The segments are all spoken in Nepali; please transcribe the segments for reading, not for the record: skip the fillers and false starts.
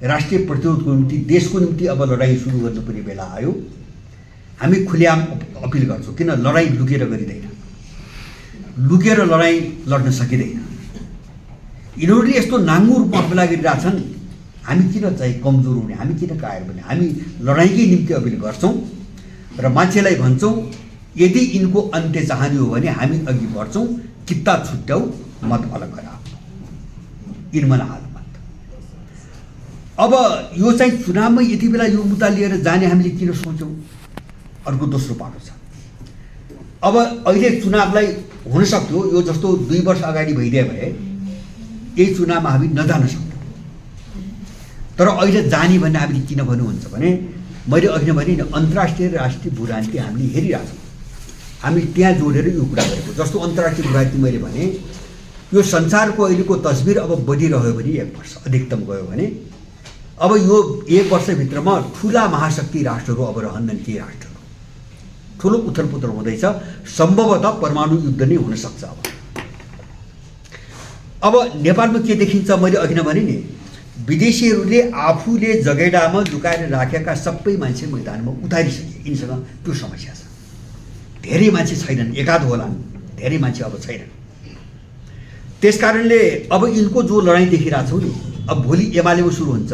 राष्ट्रिय प्रतिरोधको निम्ति देशको निम्ति अब लडाईँ सुरु गर्नुपर्ने बेला आयो। हामी खुलेआम अपिल गर्छौँ, किन लडाईँ लुकेर गरिँदैन, लुकेर लडाईँ लड्न सकिँदैन। यिनीहरूले यस्तो नाङ्गो रूपमा हमला गरिरहेछन्, हामी किन चाहिँ कमजोर हुने, हामी किन कायर बन्ने। हामी लडाईँकै निम्ति अपिल गर्छौँ र मान्छेलाई भन्छौँ यदि यिनको अन्त्य चाहने हो भने हामी अघि बढ्छौँ, कित्ता छुट्याऊ, मत अलग गराऊ, यिनमा नहाल मत। अब यो चाहिँ चुनावमा यति बेला यो मुद्दा लिएर जाने हामीले किन सोच्यौँ? अर्को दोस्रो पाटो छ। अब अहिले चुनावलाई हुन सक्थ्यो यो जस्तो 2 वर्ष अगाडि भइदिए भए यही चुनावमा हामी नजान सक्थ्यौँ। तर अहिले जाने भन्ने हामीले किन भन्नुहुन्छ भने मैले अघि नै भने नि, अन्तर्राष्ट्रिय र राष्ट्रिय भूराजनीति हामीले हेरिरहेछौँ। हामी त्यहाँ जोडेर यो कुरा गरेको। जस्तो अन्तर्राष्ट्रिय भूराजनीति मैले भने यो संसारको अहिलेको तस्बिर अब बदिरह्यो भने 1 वर्ष अधिकतम गयो भने अब यो 1 वर्षभित्रमा ठुला महाशक्ति राष्ट्रहरू अब रहन्नन्। के राष्ट्रहरू ठुलो उथलपुथल हुँदैछ, सम्भवतः परमाणु युद्ध नै हुन सक्छ। अब नेपालमा के देखिन्छ, मैले अघि नै भने नि, विदेशीहरूले आफूले जगेडामा लुकाएर राखेका सबै मान्छे मैदानमा उतारिसके। यिनीसँग त्यो समस्या छ। धेरै मान्छे छैनन्, एकाध होलान्, धेरै मान्छे अब छैनन्। त्यसकारणले अब यिनको जो लडाईँ देखिरहेछौँ नि, अब भोलि एमालेमा सुरु हुन्छ।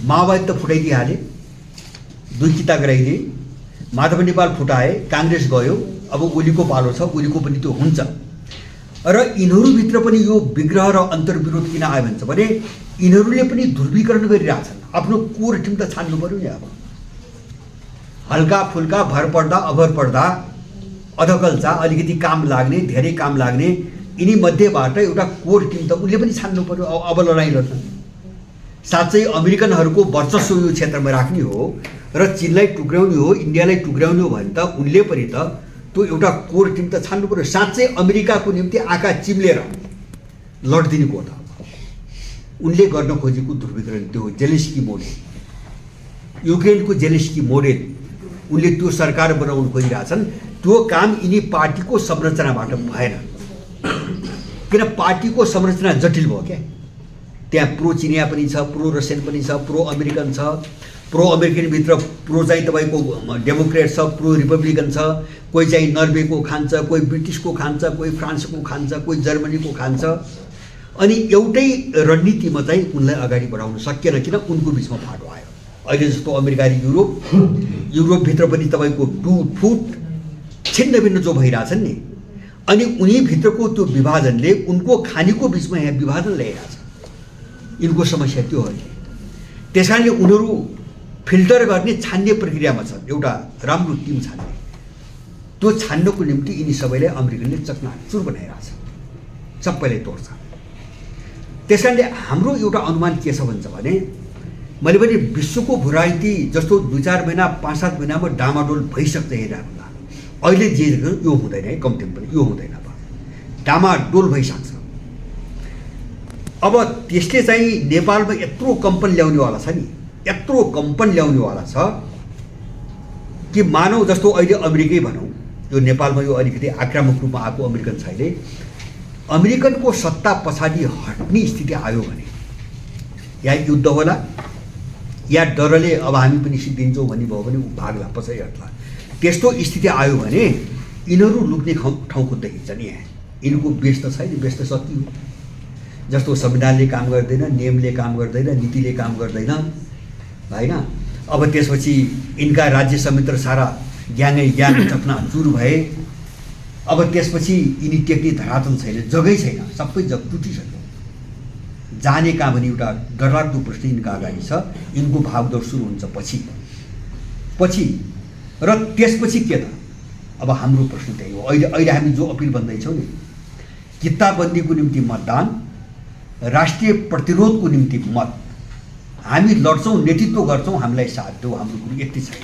माओवादी त फुटाइदिइहाले, 2 किता गराइदिए, माधव नेपाल फुटाए, काङ्ग्रेस गयो, अब ओलीको पालो छ, ओलीको पनि त्यो हुन्छ। र यिनीहरूभित्र पनि यो विग्रह र अन्तर्विरोध किन आयो भन्छ भने यिनीहरूले पनि ध्रुवीकरण गरिरहेछन्। आफ्नो कोर टिम त छान्नु पर्यो नि। अब हल्का फुल्का भर पर्दा अभर पर्दा अधकल्चा अलिकति काम लाग्ने, धेरै काम लाग्ने, यिनी मध्येबाट एउटा कोर टिम त उनले पनि छान्नु पर्यो। अब लडाइँ लड्न साँच्चै अमेरिकनहरूको वर्चस्व यो क्षेत्रमा राख्ने हो र चीनलाई टुक्र्याउने हो, इन्डियालाई टुक्र्याउने हो भने त उनले पनि त त्यो एउटा कोर टिम त छान्नु पर्यो। साँच्चै अमेरिकाको निम्ति आँखा चिम्लेर लडिदिने को त उनले गर्न खोजेको ध्रुवीकरण त्यो जेलेन्स्की मोडेल, युक्रेनको जेलेन्स्की मोडेल, उनले त्यो सरकार बनाउनु खोजिरहेछन्। त्यो काम यिनी पार्टीको संरचनाबाट भएन, किन पार्टीको संरचना जटिल भयो क्या। त्यहाँ प्रो चिनिया पनि छ, प्रो रसियन पनि छ, प्रो अमेरिकन छ। प्रो अमेरिकनभित्र प्रो चाहिँ तपाईँको डेमोक्रेट छ, प्रो रिपब्लिकन छ, कोही चाहिँ नर्वेको खान्छ, कोही ब्रिटिसको खान्छ, कोही फ्रान्सको खान्छ, कोही जर्मनीको खान्छ। अनि एउटै रणनीतिमा चाहिँ उनलाई अगाडि बढाउन सकिएन, किन उनको बिचमा फाटो आयो। अहिले जस्तो अमेरिका र युरोपभित्र पनि तपाईँको फुट छिन्न भिन्न जो भइरहेछन् नि, अनि उनीभित्रको त्यो विभाजनले उनको खानीको बिचमा यहाँ विभाजन ल्याइरहेछ। यिनको समस्या त्यो हो। त्यस कारणले उनीहरू फिल्टर गर्ने, छान्ने प्रक्रियामा छन्, एउटा राम्रो टिम छान्ने। त्यो छान्नको निम्ति यिनी सबैलाई अमेरिकनले चकनाचुर बनाइरहेछ, सबैलाई तोड्छ। त्यस कारणले हाम्रो एउटा अनुमान के छ भन्छ भने मैले पनि विश्वको भूराजनीति जस्तो 2-4 महिना 5-7 महिनामा डामाडोल भइसक्छ हेरिरहेको। अहिले जे यो हुँदैन है, कम्ती पनि यो हुँदैन, अब डामाडोल भइसक्छ। अब त्यसले चाहिँ नेपालमा यत्रो कम्पन ल्याउनेवाला छ नि, यत्रो कम्पन ल्याउनेवाला छ कि मानव जस्तो अहिले अमेरिकै भनौँ, यो नेपालमा यो अलिकति आक्रामक रूपमा आएको अमेरिकन छ। अहिले अमेरिकनको सत्ता पछाडि हट्ने स्थिति आयो भने या युद्ध होला या डरले अब हामी पनि सिद्धिन्छौँ भन्ने भयो भने भाग्ला, पछाडि हट्ला। त्यस्तो स्थिति आयो भने यिनीहरू लुक्ने ठाउँ खोज्दै हिँड्छन्। यहाँ यिनको बेस त छैन, बेस त सकियो। जस्तो संविधानले काम गर्दैन, नियमले काम गर्दैन, नीतिले काम गर्दैन होइन। अब त्यसपछि यिनका राज्य संयन्त्र सारा ग्याङै ग्याङ चकनाचुर भए। अब त्यसपछि यिनी टेक्ने धरातल छैन, जग्गै छैन, सबै जग टुटिसक्यो। जाने कहाँ भने एउटा डरलाग्दो प्रश्न यिनका अगाडि छ। यिनको भागदौड सुरु हुन्छ पछि र त्यसपछि के त? अब हाम्रो प्रश्न त्यही हो। अहिले हामी जो अपिल भन्दैछौँ नि, किताबन्दीको निम्ति मतदान, राष्ट्रिय प्रतिरोधको निम्ति मत, हामी लड्छौँ, नेतृत्व गर्छौँ, हामीलाई साथ देऊ, हाम्रो कुरो यति छैन।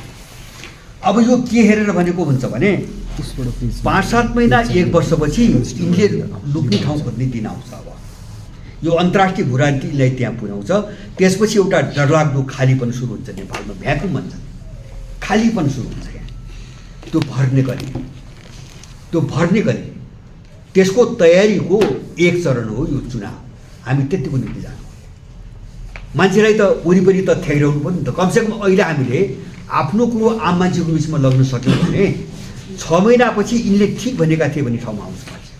अब यो के हेरेर भनेको हुन्छ भने 5-7 महिना 1 वर्षपछि यिनले लुक्ने ठाउँ खोज्ने दिन आउँछ। अब यो अन्तर्राष्ट्रिय भूराजनीतिलाई त्यहाँ पुर्याउँछ। त्यसपछि एउटा डरलाग्दो खालीपन सुरु हुन्छ नेपालमा, भ्याकुम भन्छ, खालीपन सुरु हुन्छ। यहाँ त्यो भर्ने गरी त्यसको तयारीको एक चरण हो यो चुनाव। हामी त्यतिको निम्ति जानु। मान्छेलाई त वरिपरि त थ्याइरहनु पर्यो नि त। कमसेकम अहिले हामीले आफ्नो कुरो आम मान्छेको बिचमा लग्न सक्यौँ भने 6 महिनापछि यिनले ठिक भनेका थिए भन्ने ठाउँमा आउँछ मान्छे।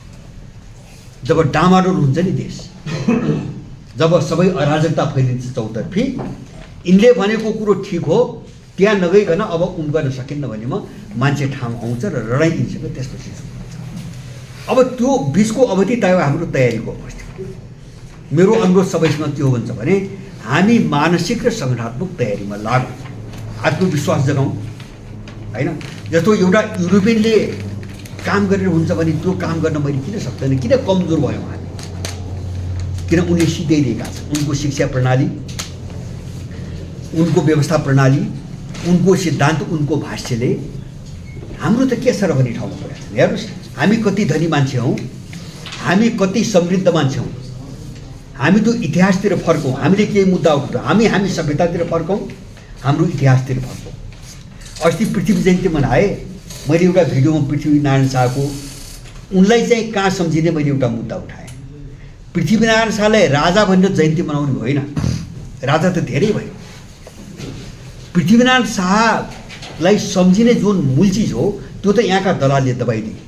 जब डामाडोल हुन्छ नि देश, जब सबै अराजकता फैलिन्छ चौतर्फी, यिनले भनेको कुरो ठिक हो त्यहाँ नगइकन अब गर्न सकिन्न भनेमा मान्छे ठाउँ आउँछ र लडाइँ दिन्छ त्यसपछि सुरु हुन्छ। अब त्यो बिचको अवधि तय हाम्रो तयारीको अवस्था। मेरो अनुरोध सबैसँग के हो भन्छ भने हामी मानसिक र सङ्गठनात्मक तयारीमा लागौँ, आत्मविश्वास जगाउँ होइन। जस्तो एउटा युरोपियनले काम गरेर हुन्छ भने त्यो काम गर्न मैले किन सक्दैन, किन कमजोर भयौँ हामी? किन उनले सिकाइदिएका छन्, उनको शिक्षा प्रणाली, उनको व्यवस्था प्रणाली, उनको सिद्धान्त, उनको भाष्यले। हाम्रो त के छ र भन्ने ठाउँमा पुगेका छन्। हेर्नुहोस् हामी कति धनी मान्छे हौँ, हामी कति समृद्ध मान्छे हौँ। हामी त्यो इतिहासतिर फर्कौँ, हामीले केही मुद्दा उठाउँछौँ, हामी सभ्यतातिर फर्कौँ, हाम्रो इतिहासतिर फर्कौँ। अस्ति पृथ्वी जयन्ती मनाए, मैले एउटा भिडियोमा पृथ्वीनारायण शाहको उनलाई चाहिँ कहाँ सम्झिने मैले एउटा मुद्दा उठाएँ। पृथ्वीनारायण शाहलाई राजा भनेर जयन्ती मनाउने होइन, राजा त धेरै भयो। पृथ्वीनारायण शाहलाई सम्झिने जुन मूल चिज हो त्यो त यहाँका दलालले दबाइदिए,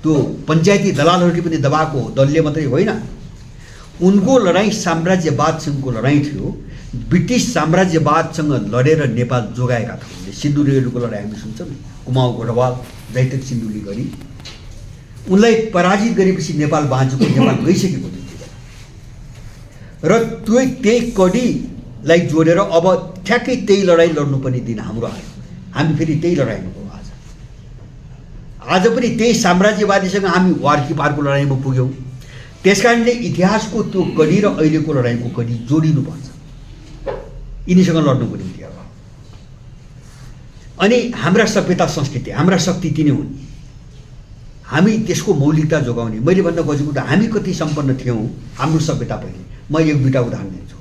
त्यो पञ्चायती दलालहरूले पनि दबाएको, दलले मात्रै होइन। उनको लडाइँ साम्राज्यवादसँगको लडाइँ थियो। ब्रिटिस साम्राज्यवादसँग लडेर नेपाल जोगाएका थिए उनले। सिन्धुलीहरूको लडाइँ हामी सुन्छौँ नि, कुमाउ गढवाल जैतक सिन्धुली गरी उनलाई पराजित गरेपछि नेपाल बाँचेको, नेपाल गइसकेको थियो। र त्यही कडीलाई जोडेर अब ठ्याक्कै त्यही लडाइँ लड्नुपर्ने दिन हाम्रो आयो। हामी फेरि त्यही लडाइँमा गयौँ। आज पनि त्यही साम्राज्यवादीसँग हामी वार्की पारको लडाइँमा पुग्यौँ। त्यसकारणले इतिहासको त्यो कडी र अहिलेको लडाइँको कडी जोडिनुपर्छ यिनीसँग लड्नुको निम्ति। अब अनि हाम्रा सभ्यता संस्कृति, हाम्रा शक्ति तिनै हुन्। हामी त्यसको मौलिकता जोगाउने। मैले भन्न खोजेको त हामी कति सम्पन्न थियौँ हाम्रो सभ्यता पहिले। म एक दुईवटा उदाहरण दिन्छु।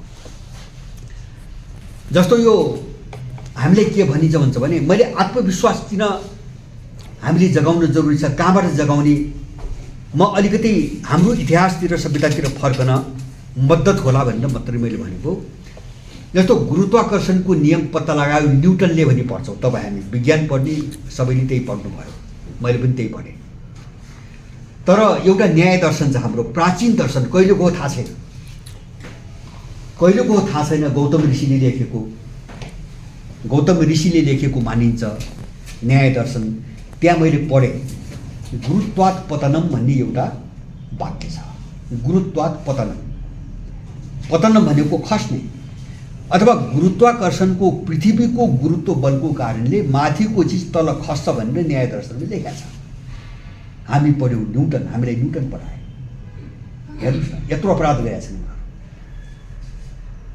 जस्तो यो हामीले के भनिन्छ भन्छ भने मैले आत्मविश्वास किन हामीले जगाउन जरुरी छ, कहाँबाट जगाउने, म अलिकति हाम्रो इतिहासतिर सभ्यतातिर फर्कन मद्दत होला भनेर मात्रै मैले भनेको। जस्तो गुरुत्वाकर्षणको नियम पत्ता लगायो न्युटनले भनी पढ्छौँ। तपाईँ हामी विज्ञान पढ्ने सबैले त्यही पढ्नुभयो, मैले पनि त्यही पढेँ। तर एउटा न्याय दर्शन छ हाम्रो, प्राचीन दर्शन, कहिलेको हो थाहा छैन, कहिलेको हो थाहा छैन। गौतम ऋषिले लेखेको मानिन्छ न्याय दर्शन। त्यहाँ मैले पढेँ गुरुत्वात् पतनम भन्ने एउटा वाक्य छ। गुरुत्वात् पतनम, पतनम भनेको खस्ने अथवा गुरुत्वाकर्षणको पृथ्वीको गुरुत्व बलको कारणले माथिको चिज तल खस्छ भनेर न्याय दर्शनले लेखेका छ। हामी पढ्यौँ न्युटन, हामीलाई न्युटन पढाए। हेर्नुहोस् न यत्रो अपराध गरेका छन्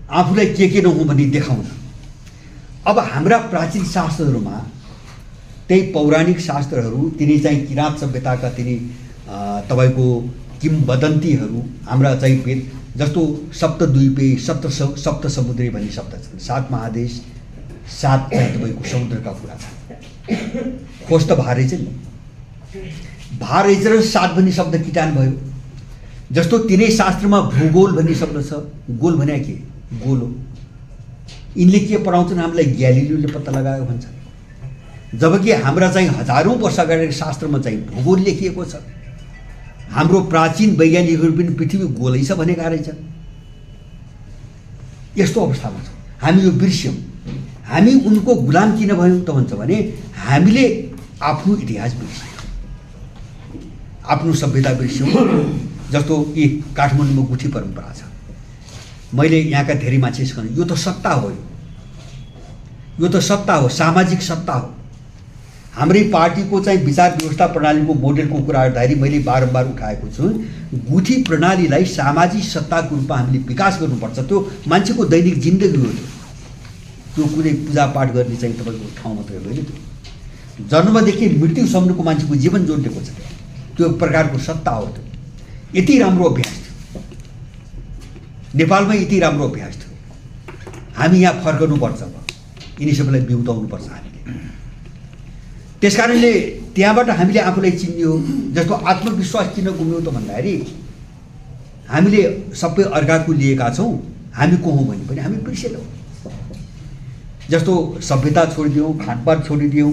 आफूलाई के नहुँ भनी देखाउन। अब हाम्रा प्राचीन शास्त्रहरूमा त्यही पौराणिक शास्त्रहरू, तिनी चाहिँ किराँत सभ्यताका तिनी तपाईँको किंवदन्तीहरू, हाम्रा चाहिँ वेद जस्तो सप्तद्वीपे सप्त समुद्री भन्ने शब्द छन्। 7 महादेश, 7 तपाईँको समुद्रका कुरा छन्। खोज त भारै छ नि, भारै र 7 भन्ने शब्द किटान भयो। जस्तो तिनै शास्त्रमा भूगोल भन्ने शब्द छ। गोल भने के? गोल हो। यिनले के पढाउँछन् हामीलाई? ग्यालिलियोले पत्ता लगायो भन्छ। जबकि हाम्रा चाहिँ हजारौँ वर्ष अगाडि शास्त्रमा चाहिँ भूगोल लेखिएको छ। हाम्रो प्राचीन वैज्ञानिकहरू पनि पृथ्वी गोलै छ भनेका रहेछन्। यस्तो अवस्थामा छ। हामी यो बिर्स्यौँ। हामी उनको गुलाम किन भयौँ त भन्छ भने हामीले आफ्नो इतिहास बिर्स्यौँ, आफ्नो सभ्यता बिर्स्यौँ। जस्तो यी काठमाडौँमा गुठी परम्परा छ। मैले यहाँका धेरै मान्छेसँग यो त सत्ता हो, यो त सत्ता हो, सामाजिक सत्ता हो। हाम्रै पार्टीको चाहिँ विचार व्यवस्था प्रणालीको मोडेलको कुरा गर्दाखेरि मैले बारम्बार उठाएको छु। गुठी प्रणालीलाई सामाजिक सत्ताको रूपमा हामीले विकास गर्नुपर्छ। त्यो मान्छेको दैनिक जिन्दगी हो। त्यो कुनै पूजापाठ गर्ने चाहिँ तपाईँको ठाउँ मात्रै होइन। त्यो जन्मदेखि मृत्युसम्मको मान्छेको जीवन जोडिएको छ। त्यो प्रकारको सत्ता हो। त्यो यति राम्रो अभ्यास थियो नेपालमा, यति राम्रो अभ्यास थियो। हामी यहाँ फर्कनुपर्छ, यिनी सबैलाई बिउताउनुपर्छ हामीले। त्यसकारणले त्यहाँबाट हामीले आफूलाई चिन्यो। जस्तो आत्मविश्वास किन गुम्यौँ त भन्दाखेरि हामीले सबै अर्काको लिएका छौँ, हामी को हौँ भने पनि हामी बिर्सेनौँ। जस्तो सभ्यता छोडिदियौँ, खानपान छोडिदियौँ,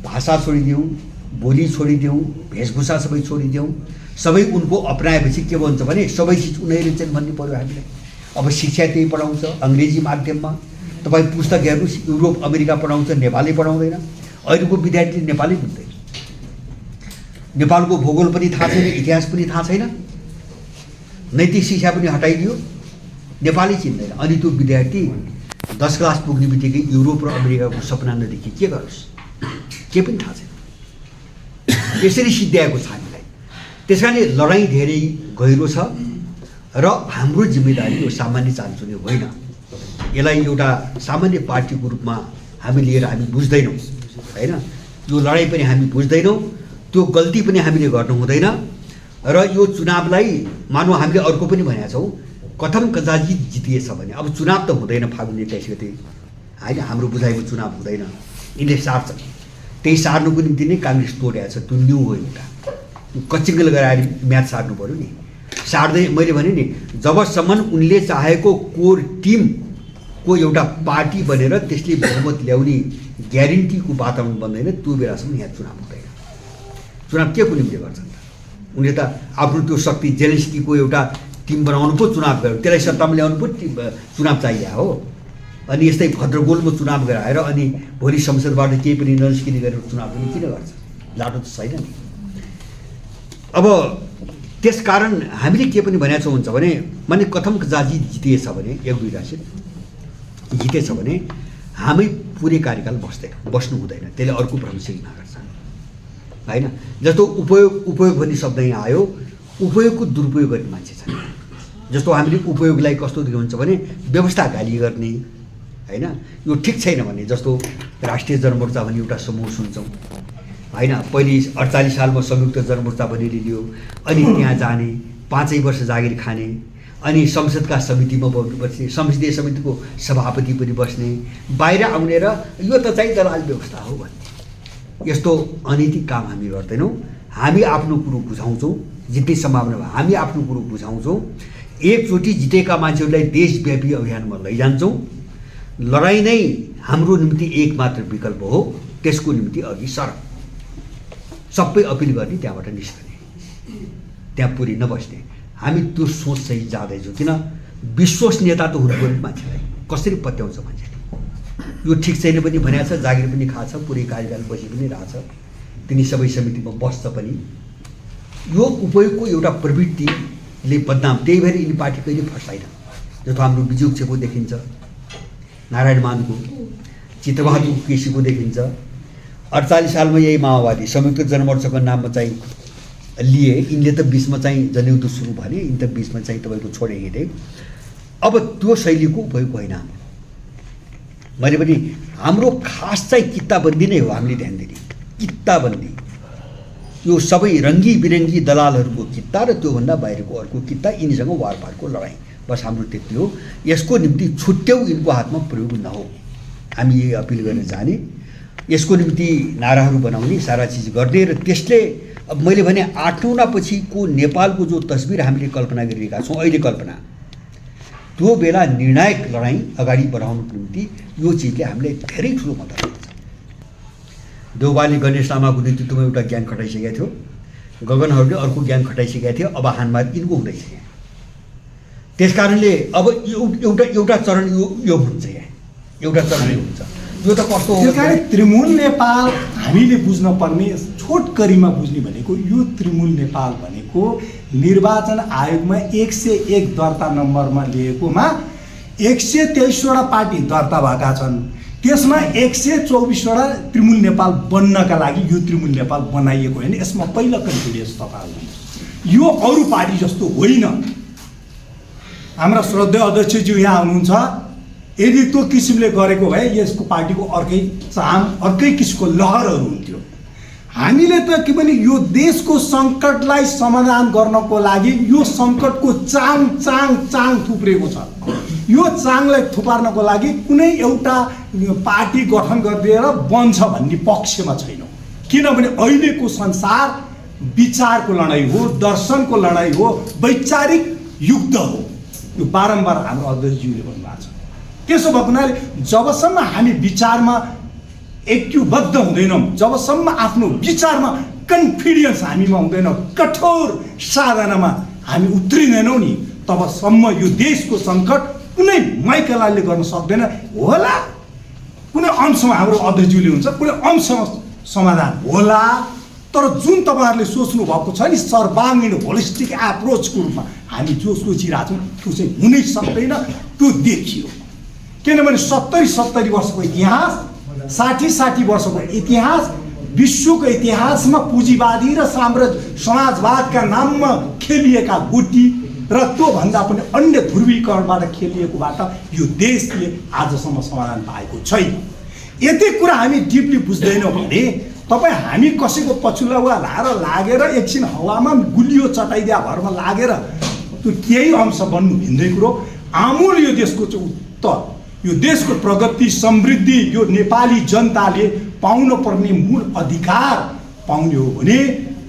भाषा छोडिदियौँ, बोली छोडिदियौँ, वेशभूषा सबै छोडिदियौँ, सबै उनको अपनाएपछि के भन्छ भने सबै चिज उनीहरूले चाहिँ भन्नु पऱ्यो हामीलाई। अब शिक्षा त्यही पढाउँछ अङ्ग्रेजी माध्यममा। तपाईँ पुस्तक हेर्नुहोस्, युरोप अमेरिका पढाउँछ, नेपाली पढाउँदैन। अहिलेको विद्यार्थीले नेपाली बुझ्दैन, नेपालको भूगोल पनि थाहा छैन, इतिहास पनि थाहा छैन, नैतिक शिक्षा पनि हटाइदियो, नेपाली चिन्दैन। अनि त्यो विद्यार्थी 10 क्लास पुग्ने बित्तिकै युरोप र अमेरिकाको सपना नदेखि के गरोस्, के पनि थाहा छैन। यसरी सिद्ध्याएको छ हामीलाई। त्यस कारणले लडाइँ धेरै गहिरो छ र हाम्रो जिम्मेदारी यो सामान्य चालचुने होइन। यसलाई एउटा सामान्य पार्टीको रूपमा हामी लिएर हामी बुझ्दैनौँ होइन। यो लडाइँ पनि हामी बुझ्दैनौँ, त्यो गल्ती पनि हामीले गर्नु हुँदैन। र यो चुनावलाई मानौँ हामीले अर्को पनि भनेका छौँ, कथम कदाचित जितिएछ भने अब चुनाव त हुँदैन फागुन 28 गते होइन। हाम्रो बुझाइको चुनाव हुँदैन, यिनले सार्छ। त्यही सार्नुको निम्ति नै काङ्ग्रेस तोडेको छ। त्यो न्यू हो, एउटा कचिङ्गल गराएर म्याच सार्नु पऱ्यो नि। सार्दै मैले भने नि, जबसम्म उनले चाहेको कोर टिमको एउटा पार्टी बनेर त्यसले बहुमत ल्याउने ग्यारेन्टीको वातावरण बन्दैन, त्यो बेलासम्म यहाँ चुनाव हुँदैन। चुनाव के को निम्ति गर्छन् त? उनले त आफ्नो त्यो शक्ति जेलेन्स्कीको एउटा टिम बनाउनु पो चुनाव गर्यो, त्यसलाई सत्तामा ल्याउनु पो चुनाव चाहिएको हो। अनि यस्तै भद्रगोलमा चुनाव गराएर अनि भोलि संसदबाट केही पनि ननिस्किने गरेर चुनाव पनि किन गर्छ? लाटो त छैन नि। अब त्यसकारण हामीले के पनि भनेको छौँ हुन्छ भने माने कथम जाजी जितिएछ भने 1-2 राशि जितेछ भने हामी पुरै कार्यकाल बस्नु हुँदैन, त्यसले अर्को भ्रम सिर्जना गर्छ होइन। जस्तो उपयोग भन्ने शब्द यहाँ आयो, उपयोगको दुरुपयोग गर्ने मान्छे छन्। जस्तो हामीले उपयोगलाई कस्तो हुन्छ भने व्यवस्था गाली गर्ने होइन, यो ठिक छैन भने। जस्तो राष्ट्रिय जनमोर्चा भन्ने एउटा समूह सुन्छौँ होइन, पहिले 48 सालमा संयुक्त जनमोर्चा बनिलियो, अनि त्यहाँ जाने 5 वर्ष जागिर खाने, अनि संसदका समितिमा बस्ने, संसदीय समितिको सभापति पनि बस्ने, बाहिर आउने र यो त चाहिँ दलाल व्यवस्था हो भन्ने। यस्तो अनैतिक काम हामी गर्दैनौँ। हामी आफ्नो कुरो बुझाउँछौँ, जित्ने सम्भावना भयो हामी आफ्नो कुरो बुझाउँछौँ। एकचोटि जितेका मान्छेहरूलाई देशव्यापी अभियानमा लैजान्छौँ। लडाइँ नै हाम्रो निम्ति एक मात्र विकल्प हो, त्यसको निम्ति अघि सर सबै अपिल गर्ने, त्यहाँबाट निस्कने, त्यहाँ पुरै नबस्ने। हामी त्यो सोचसहित जाँदैछौँ। किन विश्वसनीयता त हुनु पर्यो मान्छेलाई, कसरी पत्याउँछ मान्छेले? यो ठिक छैन पनि भनेको छ, जागिर पनि खाछ, पुरै कार्यकाल बसी पनि रहेछ, तिनी सबै समितिमा बस्छ पनि। यो उपयोगको एउटा प्रवृत्तिले बदनाम, त्यही भएर यिनी पार्टी कहिले फस्दैन। जस्तो हाम्रो बिजु छेपो देखिन्छ, नारायण मानको, चित्रबहादुर केसीको देखिन्छ। 48 सालमा यही माओवादी संयुक्त जनमोर्चाको नाममा चाहिँ लिए, यिनले त बिचमा चाहिँ जनयुद्ध सुरु भने, यिनी त बिचमा चाहिँ तपाईँको छोडे हिँडे। अब त्यो शैलीको उपयोग होइन हाम्रो। मैले पनि हाम्रो खास चाहिँ कित्ताबन्दी नै हो। हामीले ध्यान दिने कित्ताबन्दी, यो सबै रङ्गी बिरङ्गी दलालहरूको कित्ता र त्योभन्दा बाहिरको अर्को कित्ता, यिनीसँग वारपारको लडाइँ, बस हाम्रो त्यति हो। यसको निम्ति छुट्याउ यिनको हातमा प्रयोग नहो, हामी यही अपिल गर्न जाने। यसको निम्ति नाराहरू बनाउने, सारा चिज गर्ने, र त्यसले अब मैले भने 8औं पछिको नेपालको जो तस्बिर हामीले कल्पना गरिरहेका छौँ अहिले कल्पना, त्यो बेला निर्णायक लडाइँ अगाडि बढाउनुको निम्ति यो चिजले हामीलाई धेरै ठुलो मद्दत गर्छ। देउबाले गणेश लामाको नेतृत्वमा एउटा ग्याङ खटाइसकेका थियो, गगनहरूले अर्को ग्याङ खटाइसकेका थियो, अब हानमार यिनको हुँदैछ यहाँ। त्यसकारणले अब एउटा चरण यो हुन्छ, यहाँ एउटा चरण यो हुन्छ। यो त कस्तो हो? तृणमूल नेपाल हामीले बुझ्न पर्ने, छोटकरीमा बुझ्ने भनेको यो तृणमूल नेपाल भनेको निर्वाचन आयोगमा 101 दर्ता नम्बरमा लिएकोमा 123वटा पार्टी दर्ता भएका छन्। त्यसमा 124वटा तृणमूल नेपाल बन्नका लागि यो तृणमूल नेपाल बनाइएको होइन। यसमा पहिला कन्फिडेन्स तपाईहरुले, यो अरू पार्टी जस्तो होइन। हाम्रा श्रद्धेय अध्यक्षज्यू यहाँ हुनुहुन्छ, यदि त्यो किसिमले गरेको भए यसको पार्टीको अर्कै चाम, अर्कै किसिमको लहरहरू हुन्थ्यो। हामीले त के भने यो देशको सङ्कटलाई समाधान गर्नको लागि यो सङ्कटको चाङ थुप्रेको छ। यो चाङलाई थुपार्नको लागि कुनै एउटा पार्टी गठन गरिदिएर बन्छ भन्ने पक्षमा छैनौँ। किनभने अहिलेको संसार विचारको लडाइँ हो, दर्शनको लडाइँ हो, वैचारिक युद्ध हो। यो बारम्बार हाम्रो अध्यक्षज्यूले भन्नुभएको छ। त्यसो भएको हुनाले जबसम्म हामी विचारमा ऐक्यबद्ध हुँदैनौँ, जबसम्म आफ्नो विचारमा कन्फिडेन्स हामीमा हुँदैन, कठोर साधनामा हामी उत्रिँदैनौँ नि, तबसम्म यो देशको सङ्कट कुनै माइकलाले गर्न सक्दैन। होला कुनै अंशमा हाम्रो अध्यक्षज्यूले हुन्छ, कुनै अंशमा समाधान होला, तर जुन तपाईँहरूले सोच्नु भएको छ नि सर्वाङ्गीण होलिस्टिक एप्रोचको रूपमा हामी जो सोचिरहेको छौँ त्यो चाहिँ हुनै सक्दैन। त्यो देखियो किनभने 70 वर्षको इतिहास, 60 वर्षको इतिहास, विश्वको इतिहासमा पुँजीवादी र समाजवादका नाममा खेलिएका गोटी र त्योभन्दा पनि अन्य ध्रुवीकरणबाट खेलिएकोबाट यो देशले आजसम्म समाधान पाएको छैन। यति कुरा हामी डिपली बुझ्दैनौँ भने तपाईँ हामी कसैको पछुल्ला वा लाएर लागेर एकछिन हावामा गुलियो चटाइदिया भरमा लागेर त्यो केही अंश बन्नु भिन्दै कुरो। आमूल यो देशको चाहिँ उत्तर, यो देशको प्रगति समृद्धि यो नेपाली जनताले पाउन पर्ने मूल अधिकार पाउने हो भने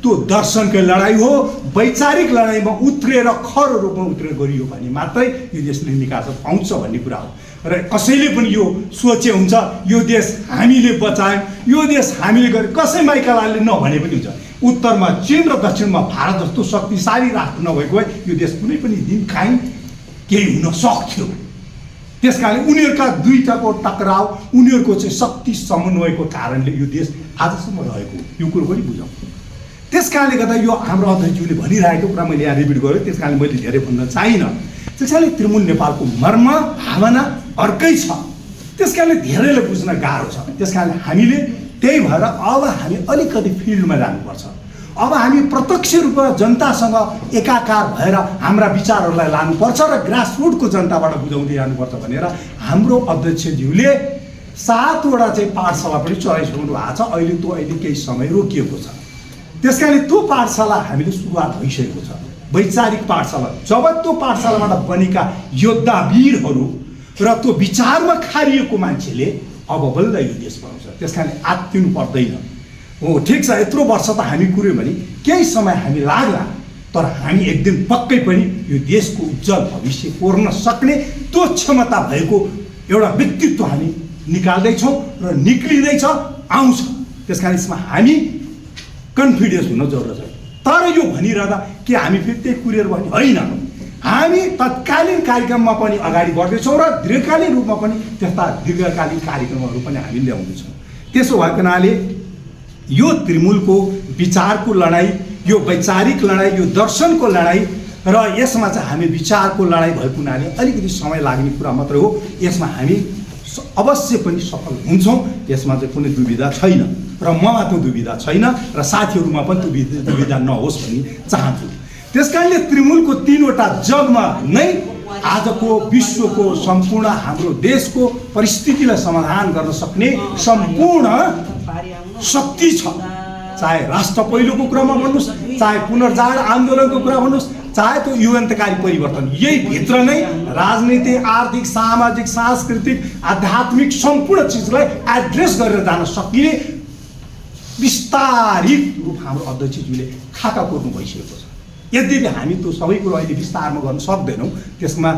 त्यो दर्शनकै लडाइँ हो। वैचारिक लडाइँमा उत्रेर खर रूपमा उत्रेर गरियो भने मात्रै यो देशले निकास पाउँछ भन्ने कुरा हो। र कसैले पनि यो सोचे हुन्छ यो देश हामीले बचायौँ, यो देश हामीले गरे, कसै माइकलाले नभने पनि हुन्छ। उत्तरमा चीन र दक्षिणमा भारत जस्तो शक्तिशाली राष्ट्र नभएको भए यो देश कुनै पनि दिन काहीँ केही हुन सक्थ्यो। त्यस कारणले उनीहरूका दुईटाको टकराव, उनीहरूको चाहिँ शक्ति समन्वयको कारणले यो देश आजसम्म रहेको यो कुरो पनि बुझौँ। त्यस कारणले गर्दा यो हाम्रो अध्यक्षज्यूले भनिरहेको कुरा मैले यहाँ रिपिट गरेँ, त्यस कारणले मैले धेरै भन्न चाहिनँ। त्यस कारणले तृणमूल नेपालको मर्म भावना अर्कै छ, त्यस कारणले धेरैलाई बुझ्न गाह्रो छ। त्यस कारणले हामीले त्यही भएर अब हामी अलिकति फिल्डमा जानुपर्छ। अब हामी प्रत्यक्ष रूपमा जनतासँग एकाकार भएर हाम्रा विचारहरूलाई लानुपर्छ र ग्रासरुटको जनताबाट बुझाउँदै जानुपर्छ भनेर हाम्रो अध्यक्षज्यूले 7वटा चाहिँ पाठशाला पनि चलाइसक्नु भएको छ। अहिले केही समय रोकिएको छ। त्यस कारणले त्यो पाठशाला हामीले सुरुवात भइसकेको छ, वैचारिक पाठशाला। जब त्यो पाठशालाबाट बनेका योद्धा वीरहरू र त्यो विचारमा खारिएको मान्छेले अब बल्ल यो देश बनाउँछ। त्यस कारणले आत्तिनु पर्दैन। हो ठिक छ, यत्रो वर्ष त हामी कुर्यौँ भने केही समय हामी लाग्ला, तर हामी एक दिन पक्कै पनि यो देशको उज्जवल भविष्य कोर्न सक्ने त्यो क्षमता भएको एउटा व्यक्तित्व हामी निकाल्दैछौँ र निक्लिँदैछ, आउँछ। त्यस कारण यसमा हामी कन्फिडेन्स हुन जरुरत छ। तर यो भनिरहँदा के हामी फेरि त्यही कुरियर भने होइन, हामी तत्कालीन कार्यक्रममा पनि अगाडि बढ्दैछौँ र दीर्घकालीन रूपमा पनि त्यस्ता दीर्घकालीन कार्यक्रमहरू पनि हामी ल्याउँदैछौँ। त्यसो भएको हुनाले यो तृणमूलको विचारको लडाइँ, यो वैचारिक लडाइँ, यो दर्शनको लडाइँ र यसमा चाहिँ हामी विचारको लडाइँ भएको हुनाले अलिकति समय लाग्ने कुरा मात्रै हो। यसमा हामी अवश्य पनि सफल हुन्छौँ, यसमा चाहिँ कुनै दुविधा छैन र ममा त्यो दुविधा छैन र साथीहरूमा पनि त्यो दुविधा नहोस् भन्ने चाहन्छु। त्यस कारणले तृणमूलको 3वटा जगमा नै आजको विश्वको सम्पूर्ण हाम्रो देशको परिस्थितिलाई समाधान गर्न सक्ने सम्पूर्ण शक्ति छ। चाहे राष्ट्र पहिलोको कुरामा भन्नुहोस्, चाहे पुनर्जागरण आन्दोलनको कुरा भन्नुहोस्, चाहे त्यो युगान्तकारी परिवर्तन, यही भित्र नै राजनीतिक, आर्थिक, सामाजिक, सांस्कृतिक, आध्यात्मिक सम्पूर्ण चिजलाई एड्रेस गरेर जान सकिने विस्तारित रूप हाम्रो अध्यक्षज्यूले खाका कोर्नु भइसकेको छ। यद्यपि हामी त्यो सबै कुरो अहिले विस्तारमा गर्न सक्दैनौँ, त्यसमा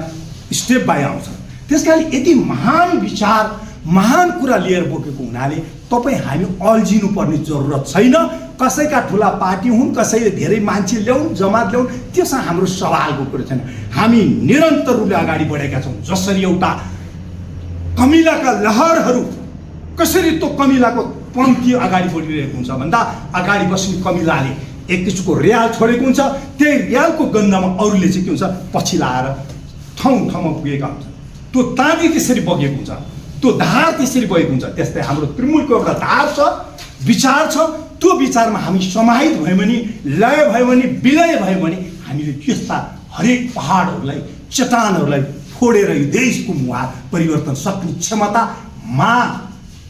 स्टेप बाई आउँछ। त्यस कारण यति महान विचार, महान कुरा लिएर बोकेको हुनाले तपाईँ हामी अल्झिनु पर्ने जरुरत छैन। कसैका ठुला पार्टी हुन्, कसैले धेरै मान्छे ल्याउन्, जमात ल्याउन्, त्यसमा हाम्रो सवालको कुरो छैन। हामी निरन्तर रूपले अगाडि बढेका छौँ। जसरी एउटा कमिलाका लहरहरू कसरी त्यो कमिलाको पङ्क्ति अगाडि बढिरहेको हुन्छ भन्दा अगाडि बस्ने कमिलाले एक किसिमको रियाल छोडेको हुन्छ, त्यही रियालको गन्धमा अरूले चाहिँ के हुन्छ पछि लाएर ठाउँ ठाउँमा पुगेका हुन्छ। त्यो ताँती त्यसरी बगेको हुन्छ, त्यो धार त्यसरी बगेको हुन्छ। त्यस्तै हाम्रो तृणमूलको एउटा धार छ, विचार छ। त्यो विचारमा हामी समाहित भयो भने, लय भयो भने, विलय भयो भने हामीले त्यस्ता हरेक पहाडहरूलाई, चट्टानहरूलाई फोडेर यो देशको मुहार परिवर्तन सक्ने क्षमता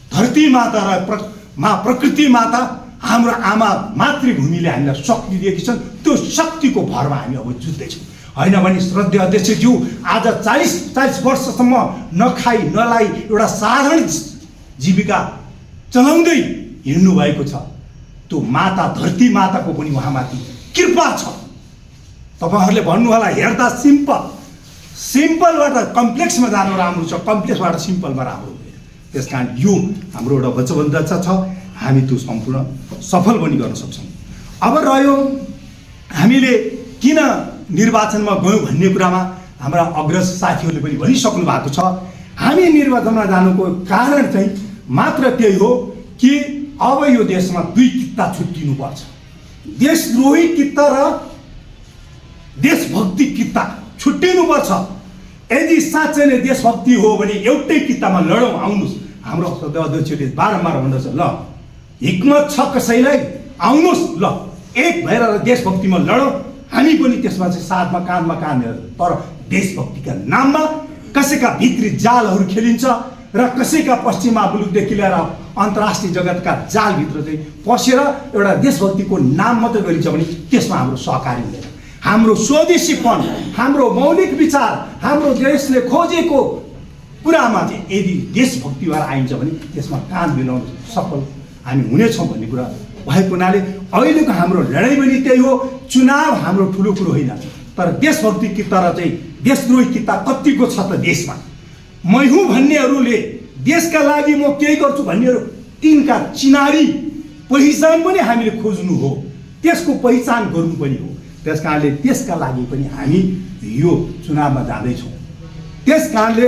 धरती माता र प्रकृति माता हाम्रो आमा मातृभूमिले हामीलाई शक्ति दिएकी छन्। त्यो शक्तिको भरमा हामी अब जुझ्दैछौँ। होइन भने श्रद्धेय अध्यक्षज्यू आज 40 वर्षसम्म नखाई नलाई एउटा साधारण जीविका चलाउँदै हिँड्नु भएको छ। त्यो माता धरती माताको पनि उहाँमाथि कृपा छ। तपाईँहरूले भन्नु होला हेर्दा सिम्पल, सिम्पलबाट कम्प्लेक्समा जानु राम्रो छ, कम्प्लेक्सबाट सिम्पलमा राम्रो हुँदैन। त्यस कारण यो हाम्रो एउटा वचनबद्धता छ, हामी त्यो सम्पूर्ण सफल पनि गर्न सक्छौँ। अब रह्यो हामीले किन निर्वाचनमा गयौँ भन्ने कुरामा हाम्रा अग्रज साथीहरूले पनि भनिसक्नु भएको छ। हामी निर्वाचनमा जानुको कारण चाहिँ मात्र त्यही हो कि अब यो देशमा दुई कित्ता छुट्टिनुपर्छ, देशद्रोही कित्ता र देशभक्ति कित्ता छुट्टिनुपर्छ। यदि साँच्चै नै देशभक्ति हो भने एउटै कित्तामा लडौँ, आउनुहोस्। हाम्रो अध्यक्षले बारम्बार भन्दछ, ल हिक्मत छ कसैलाई आउनुहोस्, ल एक भएर देशभक्तिमा लडौँ। हामी पनि त्यसमा चाहिँ साथमा काँधमा काँध हेर, तर देशभक्तिका नाममा कसैका भित्री जालहरू खेलिन्छ र कसैका पश्चिमा मुलुकदेखि लिएर अन्तर्राष्ट्रिय जगतका जालभित्र चाहिँ पसेर एउटा देशभक्तिको नाम मात्रै गरिन्छ भने त्यसमा हाम्रो सहकारी हुँदैन। हाम्रो स्वदेशीपन, हाम्रो मौलिक विचार, हाम्रो देशले खोजेको कुरामा चाहिँ यदि देशभक्ति भएर आइन्छ भने त्यसमा काँध मिलाउन सफल हामी हुनेछौँ भन्ने कुरा भएको हुनाले अहिलेको हाम्रो लडाइँ पनि त्यही हो। चुनाव हाम्रो ठुलो कुरो होइन, तर देशभक्ति कित्ता र चाहिँ देशद्रोही कित्ता कतिको छ त देशमा। मै हुँ भन्नेहरूले, देशका लागि म केही गर्छु भन्नेहरू, तिनका चिनारी पहिचान पनि हामीले खोज्नु हो, त्यसको पहिचान गर्नु पनि हो। त्यस कारणले त्यसका लागि पनि हामी यो चुनावमा जाँदैछौँ। त्यस कारणले